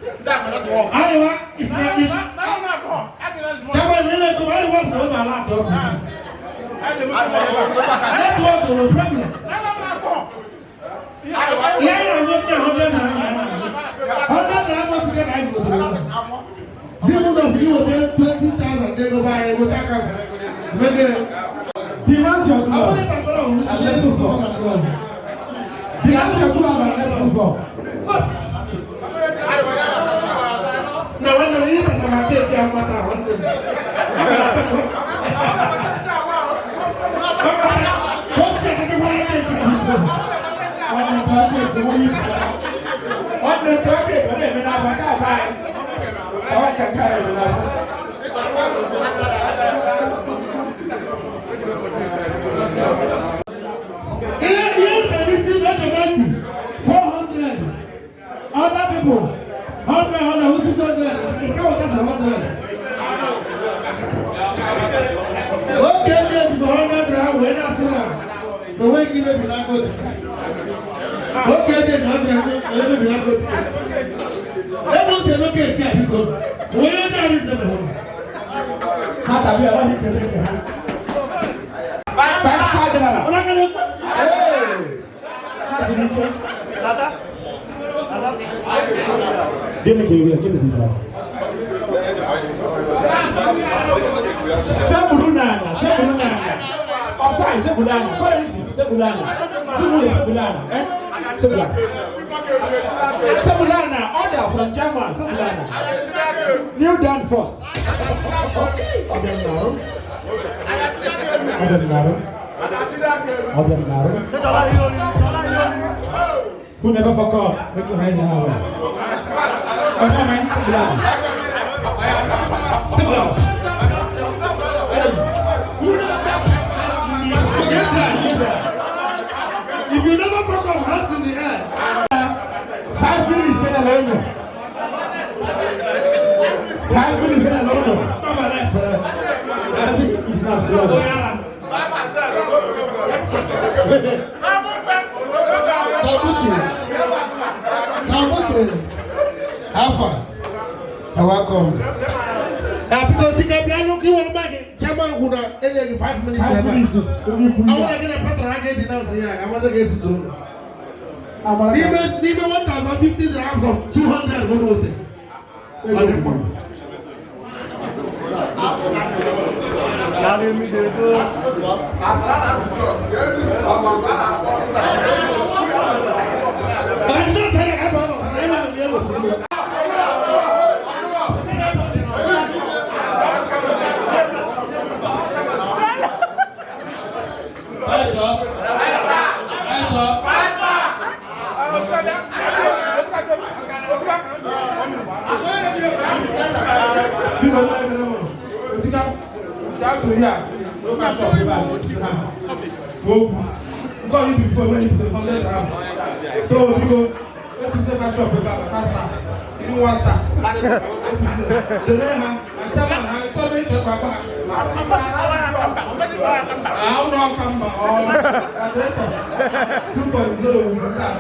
Arewa Islamic Chairman mi na-ekwu Arewa si na o ma ala atọ offices. Network bụ problem. Ihe anyị na-agụ ndị 100 naira 100 naira Otika ka anyị gotere. Zi m ụzọ si gị weta 20,000 ego be anyị weta aka mege. Denounce your Ọ club. bụrụ ịba club, si let's move on na club. Denounce your club and let's move on. Na nwanne m ihe kacha ma keeki a mata nwanne m. Osi akachakwara keeki a. Nwanne m tọọ keeki onye ibu. Nwanne m tọọ keeki ọ na-eme n'afọ nke abụọ anyị. Ọ ka nke a na-eme n'afọ. Ihe mere isi na-ege 90, 400. Other people, 100, 100, 600. Nke weta 700. Oge ndị ejikọ 100 ahụ wee na-asị na na onwe ike imebi n'aka Otika. Oge ndị ejikọ 100 ahụ onye mebiri n'aka Otika. Ebe o si eme keeki a biko, onye ndị ahụ izebe hụrụ. Ha tabi ọrụ ikele nke ha. Five star general. Hey! Ha siri ike. Gịnị ka eri gịnị ka eri? Seburu n'ala, seburu n'ala. Ọsọ anyị seburu ala, kọ́lé isi seburu ala. Seburu seburu ala, eh? Seburu ala. Seburu ala, order from chairman, seburu ala. Kneel down first. Ọbịa m na-arụ. Ọbịa m na-arụ. Ọbịa m na-arụ. Who never fuck up? Make you raise your hand. Oh, no, man. Seburu ala. Seburu ala. Hey. Get down, get down. If you never fuck up, hands in the air. 5 minutes been alone. 5 minutes been alone. Not my life for that. It's not good. Oh, yeah. Kabuchi. Kabuchi. Alpha. You're welcome. Biko Tika bịa nụ gị were mic chairman kwuru na enye gị 5 minutes. 5 minutes. Onye ikwu Ọ ya. bụrụ na gị na patara aka dị na ya, amaghị ga-esuzo. N'ime 1050 dirhams of 200 go n'ote. Ọ dị mma. Ndị ọsọ ya ga-aba ọnụ, ha na-eme ya egosi ya. Eyes up. Eyes up. Biko nwa ekele mụrụ. Otika, down to here. No five shop ebe a si ha. Okwu. Nke ọ yuzu before when you 100 gram. So biko, ekwusi five shop ebe a five star. Even one star. Lele ha, na chairman ha, chọrọ ịchọ ịkpa akpa ha. Ah, ụlọ ọka mba ọ na director 2.0 with that.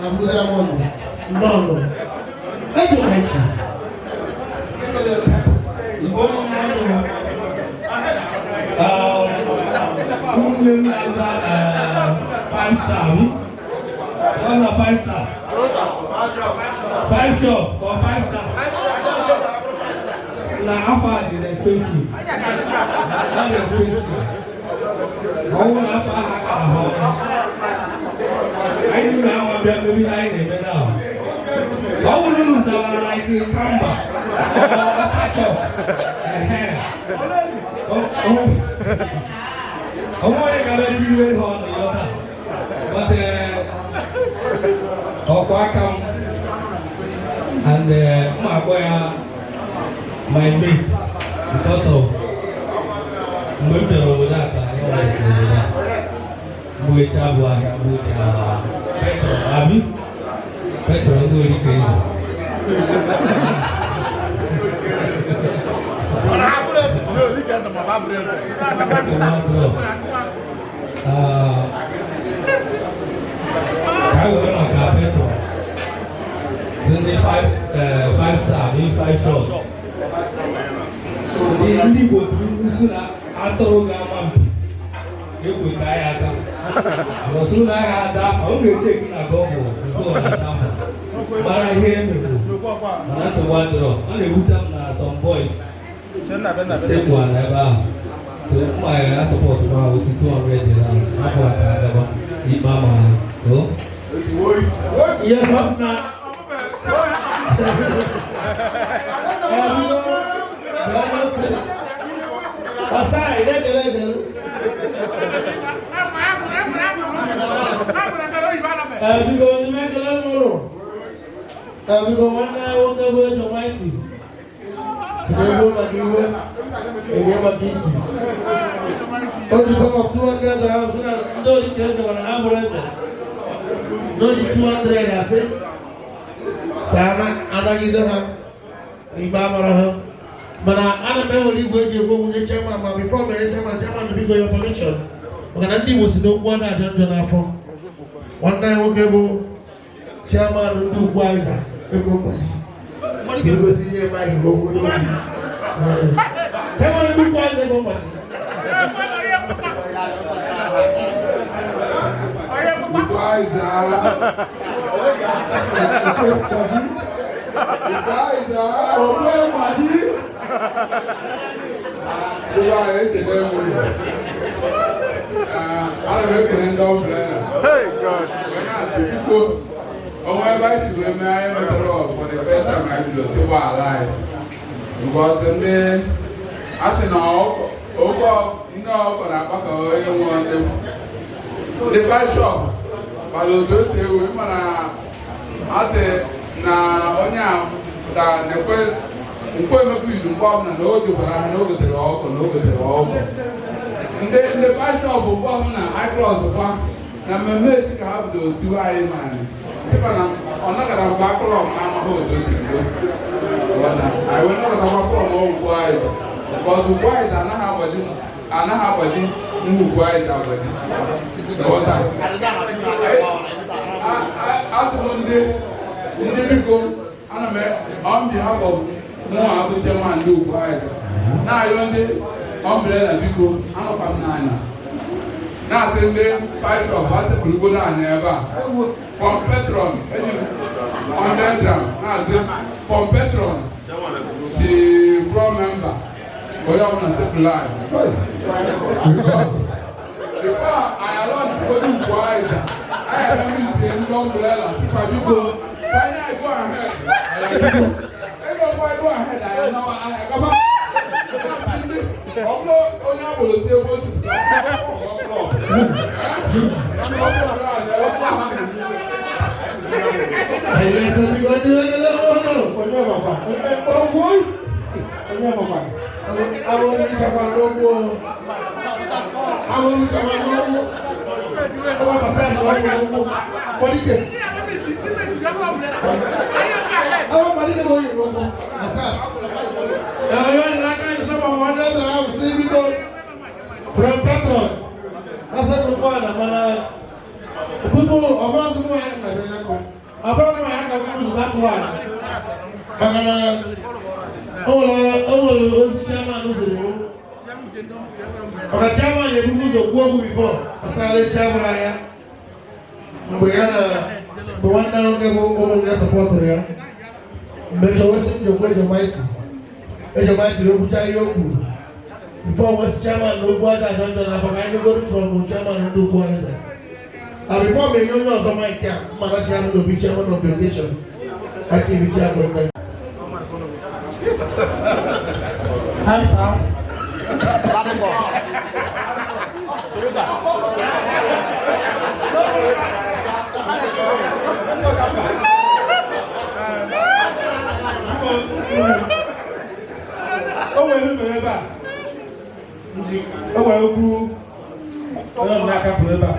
Na Blue Diamond nnọọ. Ejo Mighty. Igbo mmadụ, ụmụnne m na-aza five star, abi? What's a five star? Five shop or five star? Na afa is expensive. Not expensive. Ọwọ́ na afa ha ka ahụ. Anyị na awa bịa mmeri anyị na-eme now. Ọ bụrụ na zara like kamba or five shop. Ọwọ́ onye ga-abịa tiri ihe ọ na yọta. But ọkwa aka m and m akpọ ya my mate because of mgbe m bịara obodo a ka anyị nwere obodo a mgbe echi abụ ahịa bụ dị petro abi petro ndị orike eze. Ka anyị were maka petro si ndị five star ní five shot ndị Igbo tụrụ ilu si na atụrụ ga-ama mpi ekwe ka anyị aka ọsụ na agha aza afa ọ ga-eche gị na Google before na aza afa mara ihe emegbu mana nsogbu adịrọ. Ọ na-ewute m na some boys sekwu ala ebe ahụ so mma ya support ma otu 200 dirhams hapụ aka agaba ikpe ama ha o. Yes, that's not. Pasai, ekele ekele. Biko ndị ekele mụrụ. Biko nwanne anyị nwoke bụ Ejo Mighty. Si na ego maka iwe, ego maka isi. O ji sum of 200 dirhams si na ndị orike eze mana ha bụrụ eze. N'oji 200 asị ka a anagide ha n'ikpe amara ha. Mana ana m ewere igwe eji ekwu okwu nye chairman, ma before m enye chairman, chairman, biko, your permission, maka na ndị Igbo si n'okwu a na-ajọ njọ n'afọ. Nwanne anyị nwoke bụ chairman ndị ugwu Aiza ego mgbaji si egosi nye mike okwu n'okwu. Chairman ndị ugwu Aiza ego mgbaji. Ugwu Aiza. Ugwu Aiza. Ugwu anyị ekele m unu. Ana m ekele ndị ọbụla wee na-asị biko onwe ebe anyị si wee mee anyị metara for the first time anyị bidoro si gbaghara anyị because ndị a sị na oke ndị ọkọ na-akpa ka onye nwụrụ ndị ndị five shop mana otu o si ewu mana a sị na onye a pụtara na-ekwe nkwe emekwa izu mgbe ọbụla na o jekwara ha na o gotere ọkụ na o gotere ọkụ ndị five shop mgbe ọbụla icross kwa na mmemme esi ka ha bidoro tiwe anyị ma anyị sịkwa na ọ nagara mgbe akụrọ ma amaghị otu o si bido anyị wee nọkọtakwa form ugwu anyị because ugwu anyị anaghị agbaji anaghị agbaji nwa ugwu anyị agbaji. Ghọta? Asị m ndị biko ana m on behalf of mụ abụ chairman ndị ugwu anyị na-ayọ ndị umbrella biko anọkwa m n'anya na-asị ndị five shop asịpụrụgodo anyị ebe a from patron eji m 100 gram na-asị from patron to floor member onye ọbụla sịpụrụ anyị because before anyị alọnchigodo ugwu anyị anyị abịa meet ndị umbrella sịkwa biko ka anyị go ahead ego ọkwa go ahead anyị nawa anyị agaba ọ bụrụ onye agboro si ebe o si pụta Yes, biko ndị ekele mụrụ. Onye makwa? Ogwu onye makwa? Àwọn oníjàmbá lówó. Àwọn oníjàmbá lówó. Ọba Masai ìjọba lówó. Pọ̀líkè. Àwọn pọ̀líkè ló yẹ lówó. Masai. Ẹ̀yọ́ ìlànà ìsọ̀bọ̀ wọn ní ọ̀dọ̀ àwọn sí biko. From patron. Asa gbogbo àná mana Tupu ọ bụrụ ọsọ nwaanyị na ebe ya kụ. Ọ bụrụ nwaanyị na kwuru that one. Maka na o nwere ozi chairman ziri mụ. Maka chairman ebugo ụzọ kwuo okwu before gbasara echi abụrụ anya. Mgbe ya na mgbe nwanne ahụ nke bụ ụmụ ya supportụrụ ya. Mgbe chọwesị njikwa Ejomaiti. Ejomaiti okwucha ihe o kwuru. Before wesi chairman na okwu aja ajọ njọ na afọ ka anyị goro from chairman ndị okwu eze. And before me onye ọzọ mic a mmara chi ahụ n'obi chairman of the occasion. Ati ibi chairman. Hi, Sas. O nwere ihe mere ebe a nji o nwere okwu onye ọ n'aka pụrụ ebe a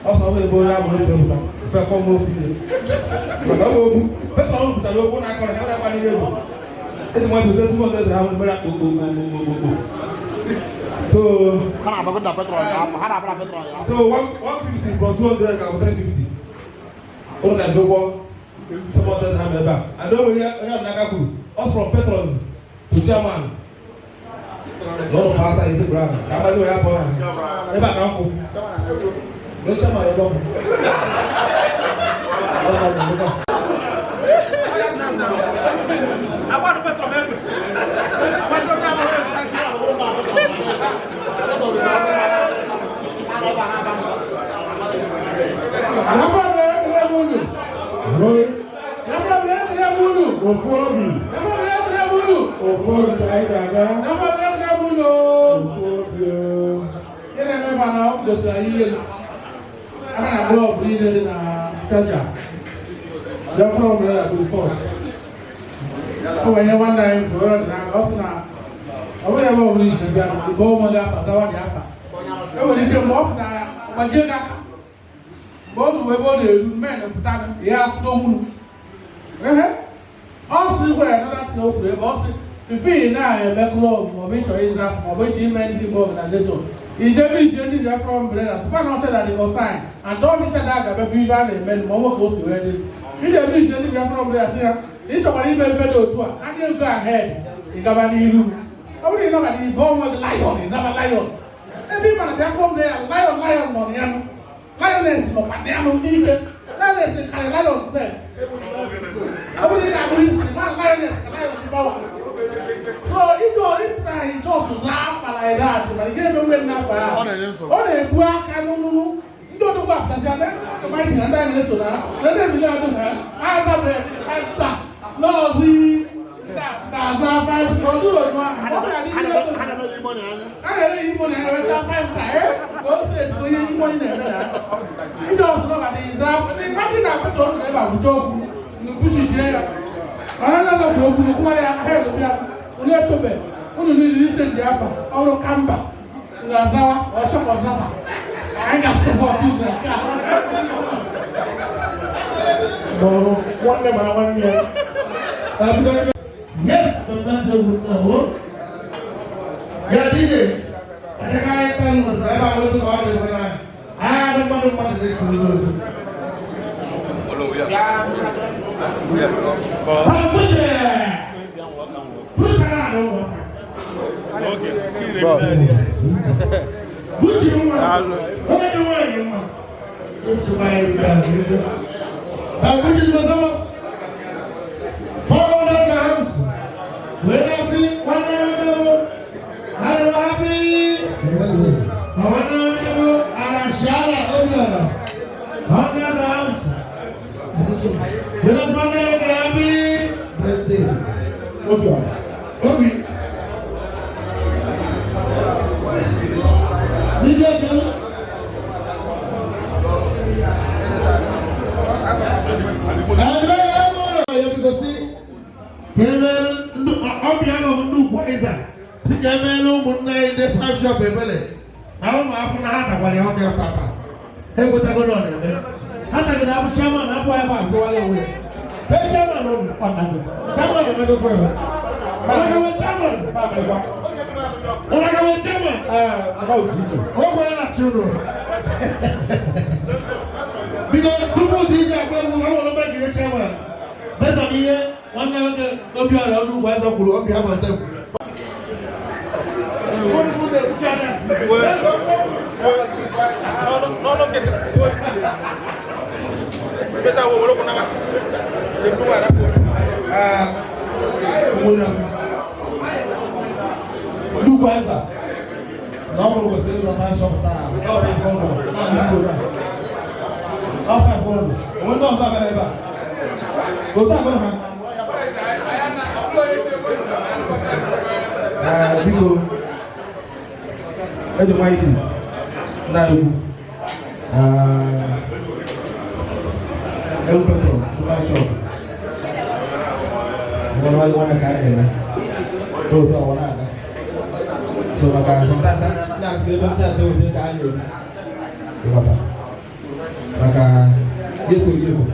ọ sọ ebe onye agbụrụ si pụta bịa kpọọ m ofu ihe maka ọ bụ okwu petrol pụtara okwu na-akọrọ ya na-akpa n'ihe egwu eji nwa ebido 200 ahụ mere kpokpokpokpokpo. So so 150 plus 200 ga-abụ 350. Ụlọ ga-eji ụgwọ 700 ha ebe a. And o nwere ihe onye ọ n'aka kwuru, ọ sọrọ patrons to chairman lọ́rọ̀ paasa yìí sí brown k'abali wọ̀ ya bọ̀ na ebe a ka n kú ní chairman yẹ bọ̀ ọ̀rọ̀ ọ̀rọ̀ ọ̀rọ̀. Ofu obi. Ofu obi ka anyị ga-aga. Ofu obi o. Ihe na-eme ebe a na ọ dosara anyị ihe aka na club niile dị na Chacha. Biafra Umbrella bụ first. O nwere ihe nwanne anyị kwuru ọ dị n'aka, ọ sị na ọ bụrụ ebe ọ bụla isi bịa bụ ụmụ gị afa zawa gị afa. E nwere ike mgbe ọ pụtara gbajie gị aka, mgbe ọ ruru ebe ọ na-eru men pụta ya akwụdo nwuru ehe. Ọ sị gwa ya nara sị na o kwuru ebe ọ sị before ị na-eme club maọbụ ịchọrọ ịza afa maọbụ ịchọ ime ndị Igbo organization, ije ije ndị Biafra Umbrella sịkwa na ọcha na dị sign and ọ dịcha na aga-abịa ife a na-eme ma ọ nwe ka o si wee dị. Ije ije ndị Biafra Umbrella sị ya na ị chọkwara ime ife dị otu a, anya go ahead, ịgaba n'iru. Ọ bụrụ na ị nọgara ibe onwe gị lion, ịzaba lion ebe ị mara Biafra Umbrella lion, lion nọ na ya nụ, lioness nọkwa na ya nụ n'ike, lioness karị lion sef. Ọ bụrụ na ị ga-abụrụ isi ma lioness ka lion dị power. So ije ịpụta anyị just zaa afa like that, mana ihe emewe n'afọ ahụ ọ na-ebu aka n'ụnụnụ ndị odogwu apụtasị na ndị na ndị a na-eso na ndị ebili adụ ha azabe asa n'ọzi ga-aza five star. Ọdụ otu ahụ ọ ga-adị ihe a na-ere imo na enweta five star ka o si etu onye imo na-eme na ndị ọzọ ga-adị za ndị mmadụ na petrol na ebe agbụta okwu n'ukwuchi jie ya onye na-anọkwu okwu n'okwuwara ya aka elu bịa onye etobe unu niile ise ndị afa ọrụ kamba ga-azawa ọchọkọ zaba anyị ga-support unu nke a. N'ọrụ nwanne mara nwanne ya. Yes, mama na ho. Ya DJ. Ada kaya tan mo ebe a wọlé tó wà lè wọlé. Ah, no mmadụ mmadụ na-esi n'ụzọ. Pampuche. Pusa na no wasa. Buchi nwa. Onye nwanyị nwa. Etu nwanyị ga aga. Ah, Buchi dị ọzọ. 400 grams. Wee na-asị nwanne nwoke bụ Arịrị happy. Nwanne nwoke bụ Arashiala Obiora. 100 grams. Wee na-asị nwanne nwoke happy birthday. Obiora. Obi. DJ Jelu. Ẹgbẹ́ ẹgbẹ́ ya bikosi ka emere ọbịa nọ ndị ugwu ịza si ka emere ụmụnne anyị ndị five shop ebele na ụmụ afọ na ha takwara ya ọbịa tata ha ekwetago na ọ na-eme ha tagide abụ chairman abụ ebe a gụwara onwe ya. Ee, chairman ụnụ chairman emegokwa ya ọnagawe chairman ọnagawe chairman Ee, aga otu iche. ọ gwara na chi ụnụ. Biko tupu DJ agba egwu, ọ nwere mgbe jiri chairman. Based on ihe nwanne nwoke Obiora Ọnụugwu Eze kwuru, obi ha nweta. Ụmụnne m, nnukwu eze na ọ bụrụ kwesịrị ịzụ five shop saa ọ five ụlọ na nnukwu ụlọ ọ five ụlọ onwe ndị ọzọ abịara ebe a otu abụọ ha. Ee, biko, eji nwa iti na egwu egwu petrol five shop nwere nwanne ka anyị na-eme n'otu ọwa na-aga. So maka sometimes na-asị ebe nche asị weta ka anyị na-ebu ịghọta maka ekwo ekwo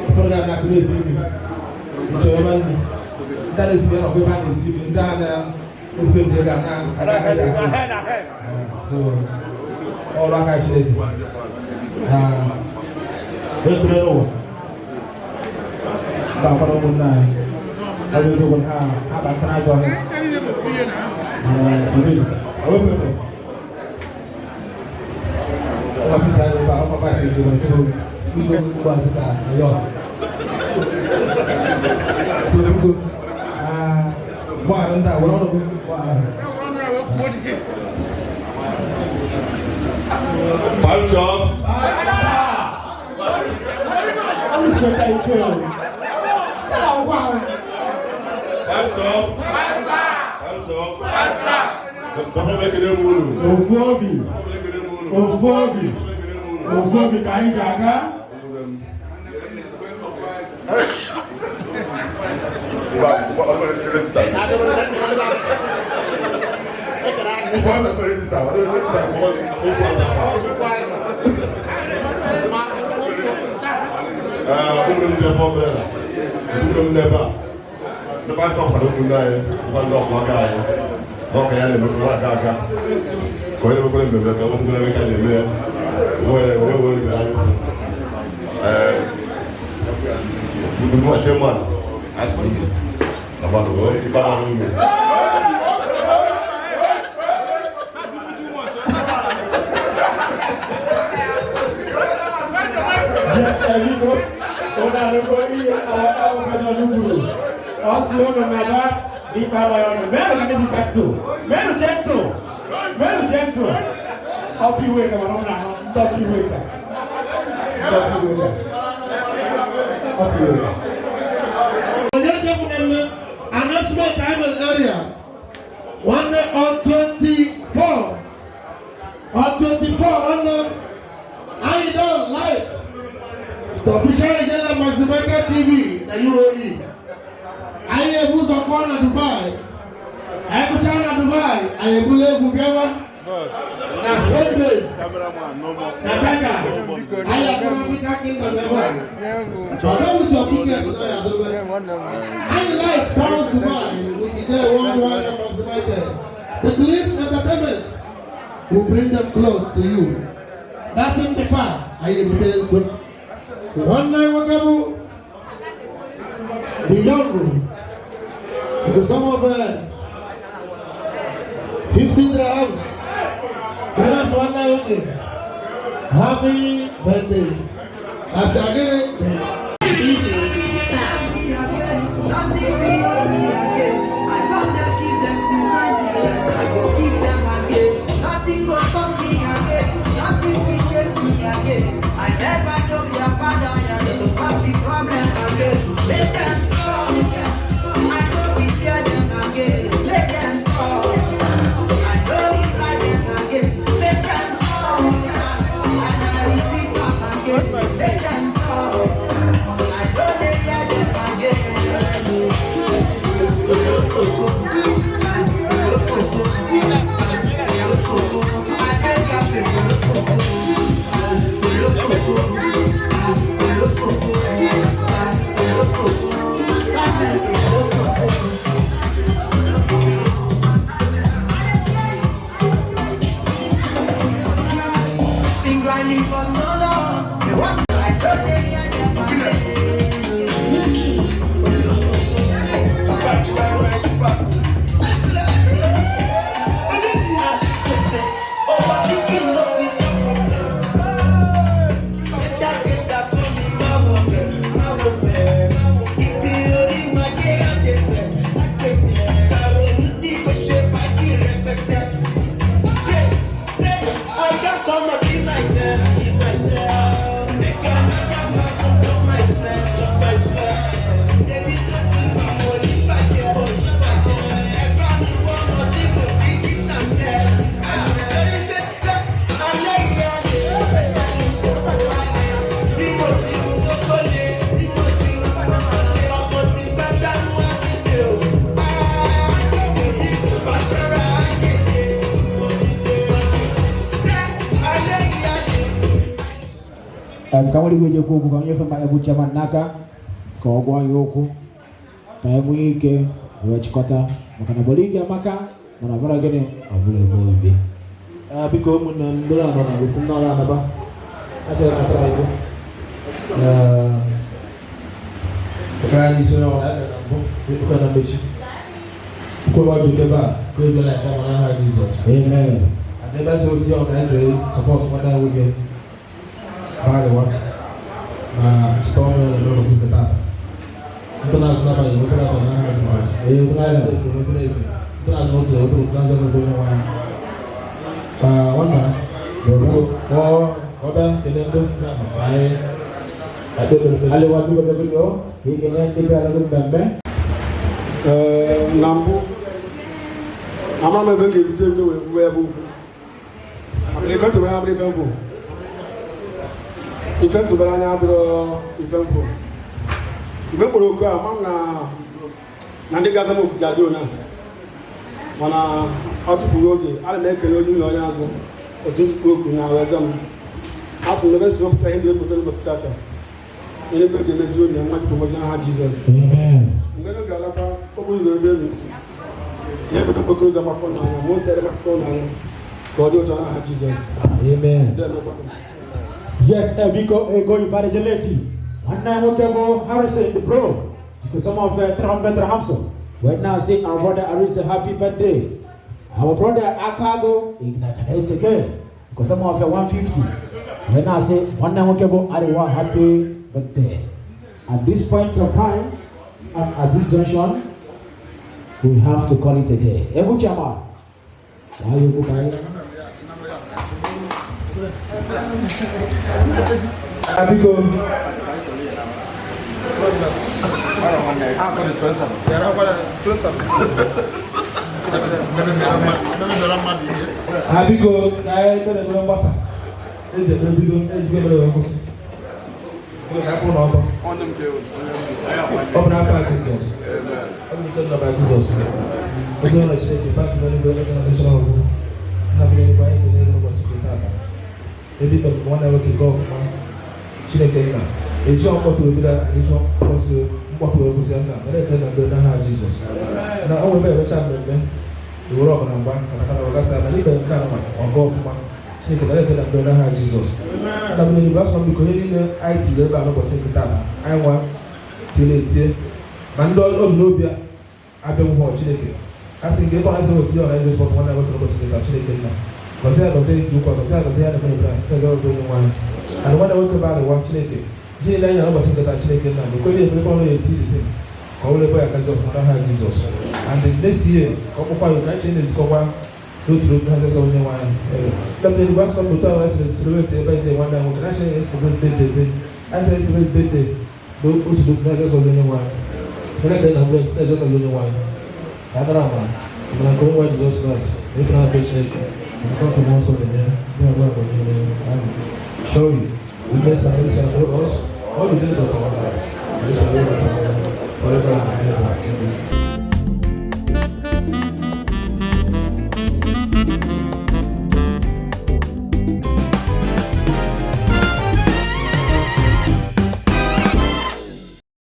ụfọdụ ga na-akụ na-esi nri nchọ ebe nri ndị a na-esi nri nọkwa ebe a na-esi nri ndị a na-esibe ndị ga na-aga. So ọrụ aka Chineke na ekwure n'ụwa ga-akwado ụmụnne anyị. Ọ bụ eziokwu na ha ha batara ajọ ọhịa, mana ọ dịghị o wepụ ọkwa sisa anyị ebe a ọkwa pasị ndị nwere tupu ndị ugbo azụ ka ayọ. So biko, gbaghara ndị a were ọrụ gị gbaghara ha. Five shop. I'm just gonna tell you, Five shop. Five shop. Gọvanọ ekele m unu. Ofu obi, ofu obi, ofu obi ka anyị ji aga. Ngwa, ngwa, ọ bụrụ register. Ngwa, ọ bụrụ register. Ọ bụrụ register. Ụmụnne m ndị afọ bịara, ụmụnne m n'ebe a, ndị pastọ kwado ụmụnne anyị, ngwa ndị ọkwa aka anyị, n'ọka ya na-emekọrọ aga aga, ka onye na-emekwere mmemme ka onye na-eme ka na-eme ya, were were were mere anyị. Ee, ndị chairman, asị m, agbanụ, ife ahụ unu. Biko, ụnụ anụgo ihe ọfọdụ kwuru. Ọ sị ụnụ naba n'ife amaghị ọnụ. Meenụ ka ndị dị gentle. Meenụ gentle. Meenụ gentle. Ọpụ iwe ka mara m n'ahụ. Ndị ọpụ iwe ka. Ndị ọpụ iwe ka. Ọpụ iwe ka. Onye chefuna mme announcement I'm in area. Nwanne, on 24. On 24, nwanne, anyị don live. The official Ijele Maximaka TV na UAE. Anyị ebu ụzọ kụọ na Dubai. Anyị kụchaa na Dubai, anyị ebula egwu bịawa na home base na China. Anyị akpọrọ Africa Kingdom ebe a. Ọdọ with your ticket na ya dobe. Anyị live crowns Dubai with Ijele Worldwide and Maximated. The Glimpse Entertainment will bring them close to you. Nothing the far, anyị ebute nso. Nwanne anyị nwoke bụ the young with some of 15 dirhams. Bonus nwanne anyị nwoke. Happy birthday. Asị agịrị. Nothing fit hold me again. I don dey give them since 96. I go give them again. Nothing go stop me again. Nothing fit shake me again. I never know their father, yeah, so what's the problem again? Make them come. I no fit fear them again. Make them come. I no reply them again. Make them come. And I repeat am again. Make them come. I no dey hear them again. Been grinding for so long. Ka nwere igwe jekwu okwu ka onye fe ma ebu chairman n'aka ka ọ gwa anyị okwu ka anyị nwee ike wee chịkọta, maka na obodo ike amaka, mana ọ bụrụ gịnị, ọ bụrụ ebe obi. Biko, ụmụnne m, ndị anọ na otu ndị ọrụ anaba achọrọ natara iwu ekere anyị isi onye ọbụla ya na mbụ ekpekwe na mmechi kwebe ọjụ ebe a ka ebi na ya mana aha Jizọs. Amen. And ebe ezi otu ya ọ na-eje support nwanne anyị nwoke Bariwa na nchịkọ ọrụ ya na ụbọchị nke taa. Ndị na-azụ n'abalị ewepụrụ abalị n'aha Jizọs. Ndị na-azụ efu ewepụrụ efu. Ndị na-azụ otu ewepụrụ otu na-azụ ebe onye nwe anyị. Ka nwanna biko kpọọ ọ bịa kelee ndị ahụ ka anyị ekpe ekpere mmechi. Aliwa, biko biko, ka ị kelee ndị bịara gị mmemme. Ee, na mbụ ama m ebe m ga-ebido ebido wee kwuo ebe okwu, maka na ife ntụbara anya abụrụ ife mfụ. Ife ntụbara anya abụrụ ife mfụ. Mgbe m kpọrọ oku a, ama m na ndị gaza m oku ga-adị ona, mana ọ tụfuru oge. Ana m ekele onye ụlọ, onye azụ otu nsikwu oku na weza m. A sị m ebe si wepụta ihe ndị wepụta n'ụbọchị tata, eluigwe ga-emeziri onye nwa Chukwu ngozi n'aha Jizọs. Amen. Mgbe m ga-alata okporo ụzọ ebe elu ya ebido okpokoro ụzọ mafọ n'anya ma o si mafọ n'anya ka ọ dị ụtọ n'aha Jizọs. Amen. Ndị emekwa. Yes, biko, ego Ibadejeleti. Nwanne anyị nwoke bụ Harrison the Bro. Jikọ some of 300 dirhams. Wee na-asị our brother Harrison, happy birthday. Our brother Akago Ignakaneseke. Jikọ some of 150. Wee na-asị nwanne anyị nwoke bụ Ariwa, happy birthday. At this point of time and at this junction, we have to call it a day. Ebu chairman. Why you go buy? Biko. Biko, ka anyị kpere ekpere mgbasa eji ekpere bido, ejikwa ekpere wee kwụsị. Biko, ka anyị kwụrụ n'ọtọ. Ọ bụ n'afọ a Jizọs, ọ bụ n'ike nnọbara Jizọs, ozi ụlọ Chineke pak n'eluigwe, eze na mechara ọgwụ nna bi n'eluigwe, anyị kelee n'ụbọchị nke taata ebe ikpe nwanne nwoke nke ọfụma. Chineke nna, eji ọmkpọtụ obido, eji mkpọtụ mkpọtụ wee kwụsị. Nna mere ekele na mgbe n'aha Jizọs na o nwebe emecha mmemme iwere ọgụ na mgba katakata ọgasị, mana ibe nke a ma ọga ọfụma. Chineke nara ekele na mgbe n'aha Jizọs. Nna m n'eluigwe, asọ m biko, ihe niile anyị tiri ebe a n'ụbọchị nke taa, anyị nwa tiri etie ma ndị ọdụ n'obi abịanwụ ha. Chineke, a sị nke ebe ọ na-asị otu ya ọ na-eji spọt nwanne nwoke n'ụbọchị nke taa. Chineke nna, gọzie ya, gọzie iji ụkwa, gọzie ya, gọzie ya na mere bra site n'ọzọ onye nwaanyị ana nwanne nwoke bụ Arịwa. Chineke, ihe niile anyị na n'ụbọchị nke taa, Chineke nna, ekwere ekpere ọnụ ya eti eti ka ọ were ebe ya gazi ọfụma n'aha Jizọs. And the next year ka ọ kpọkwa ya ka anyị chere na-ezukọkwa n'otu n'otu ha nzesa onye nwaanyị ebe nna m n'eluigwe. Asọ m otu ahụ esiri celebrate ebe dị nwanne nwoke na chere celebrate birthday be anyị chere celebrate birthday n'otu n'otu na nzesa onye nwaanyị mere ka na mgbe site n'ọzọ onye nwaanyị ka a dara ama mana nke onye nwaanyị Jizọs Kraịst na ife na-abịa Chineke na nke ọkụ mmụọ nsọ na-enye ndị ọbụla mgbe niile. Amen. Surely goodness and mercy shall follow us all the days of our life, and we shall live forever and ever. Amen.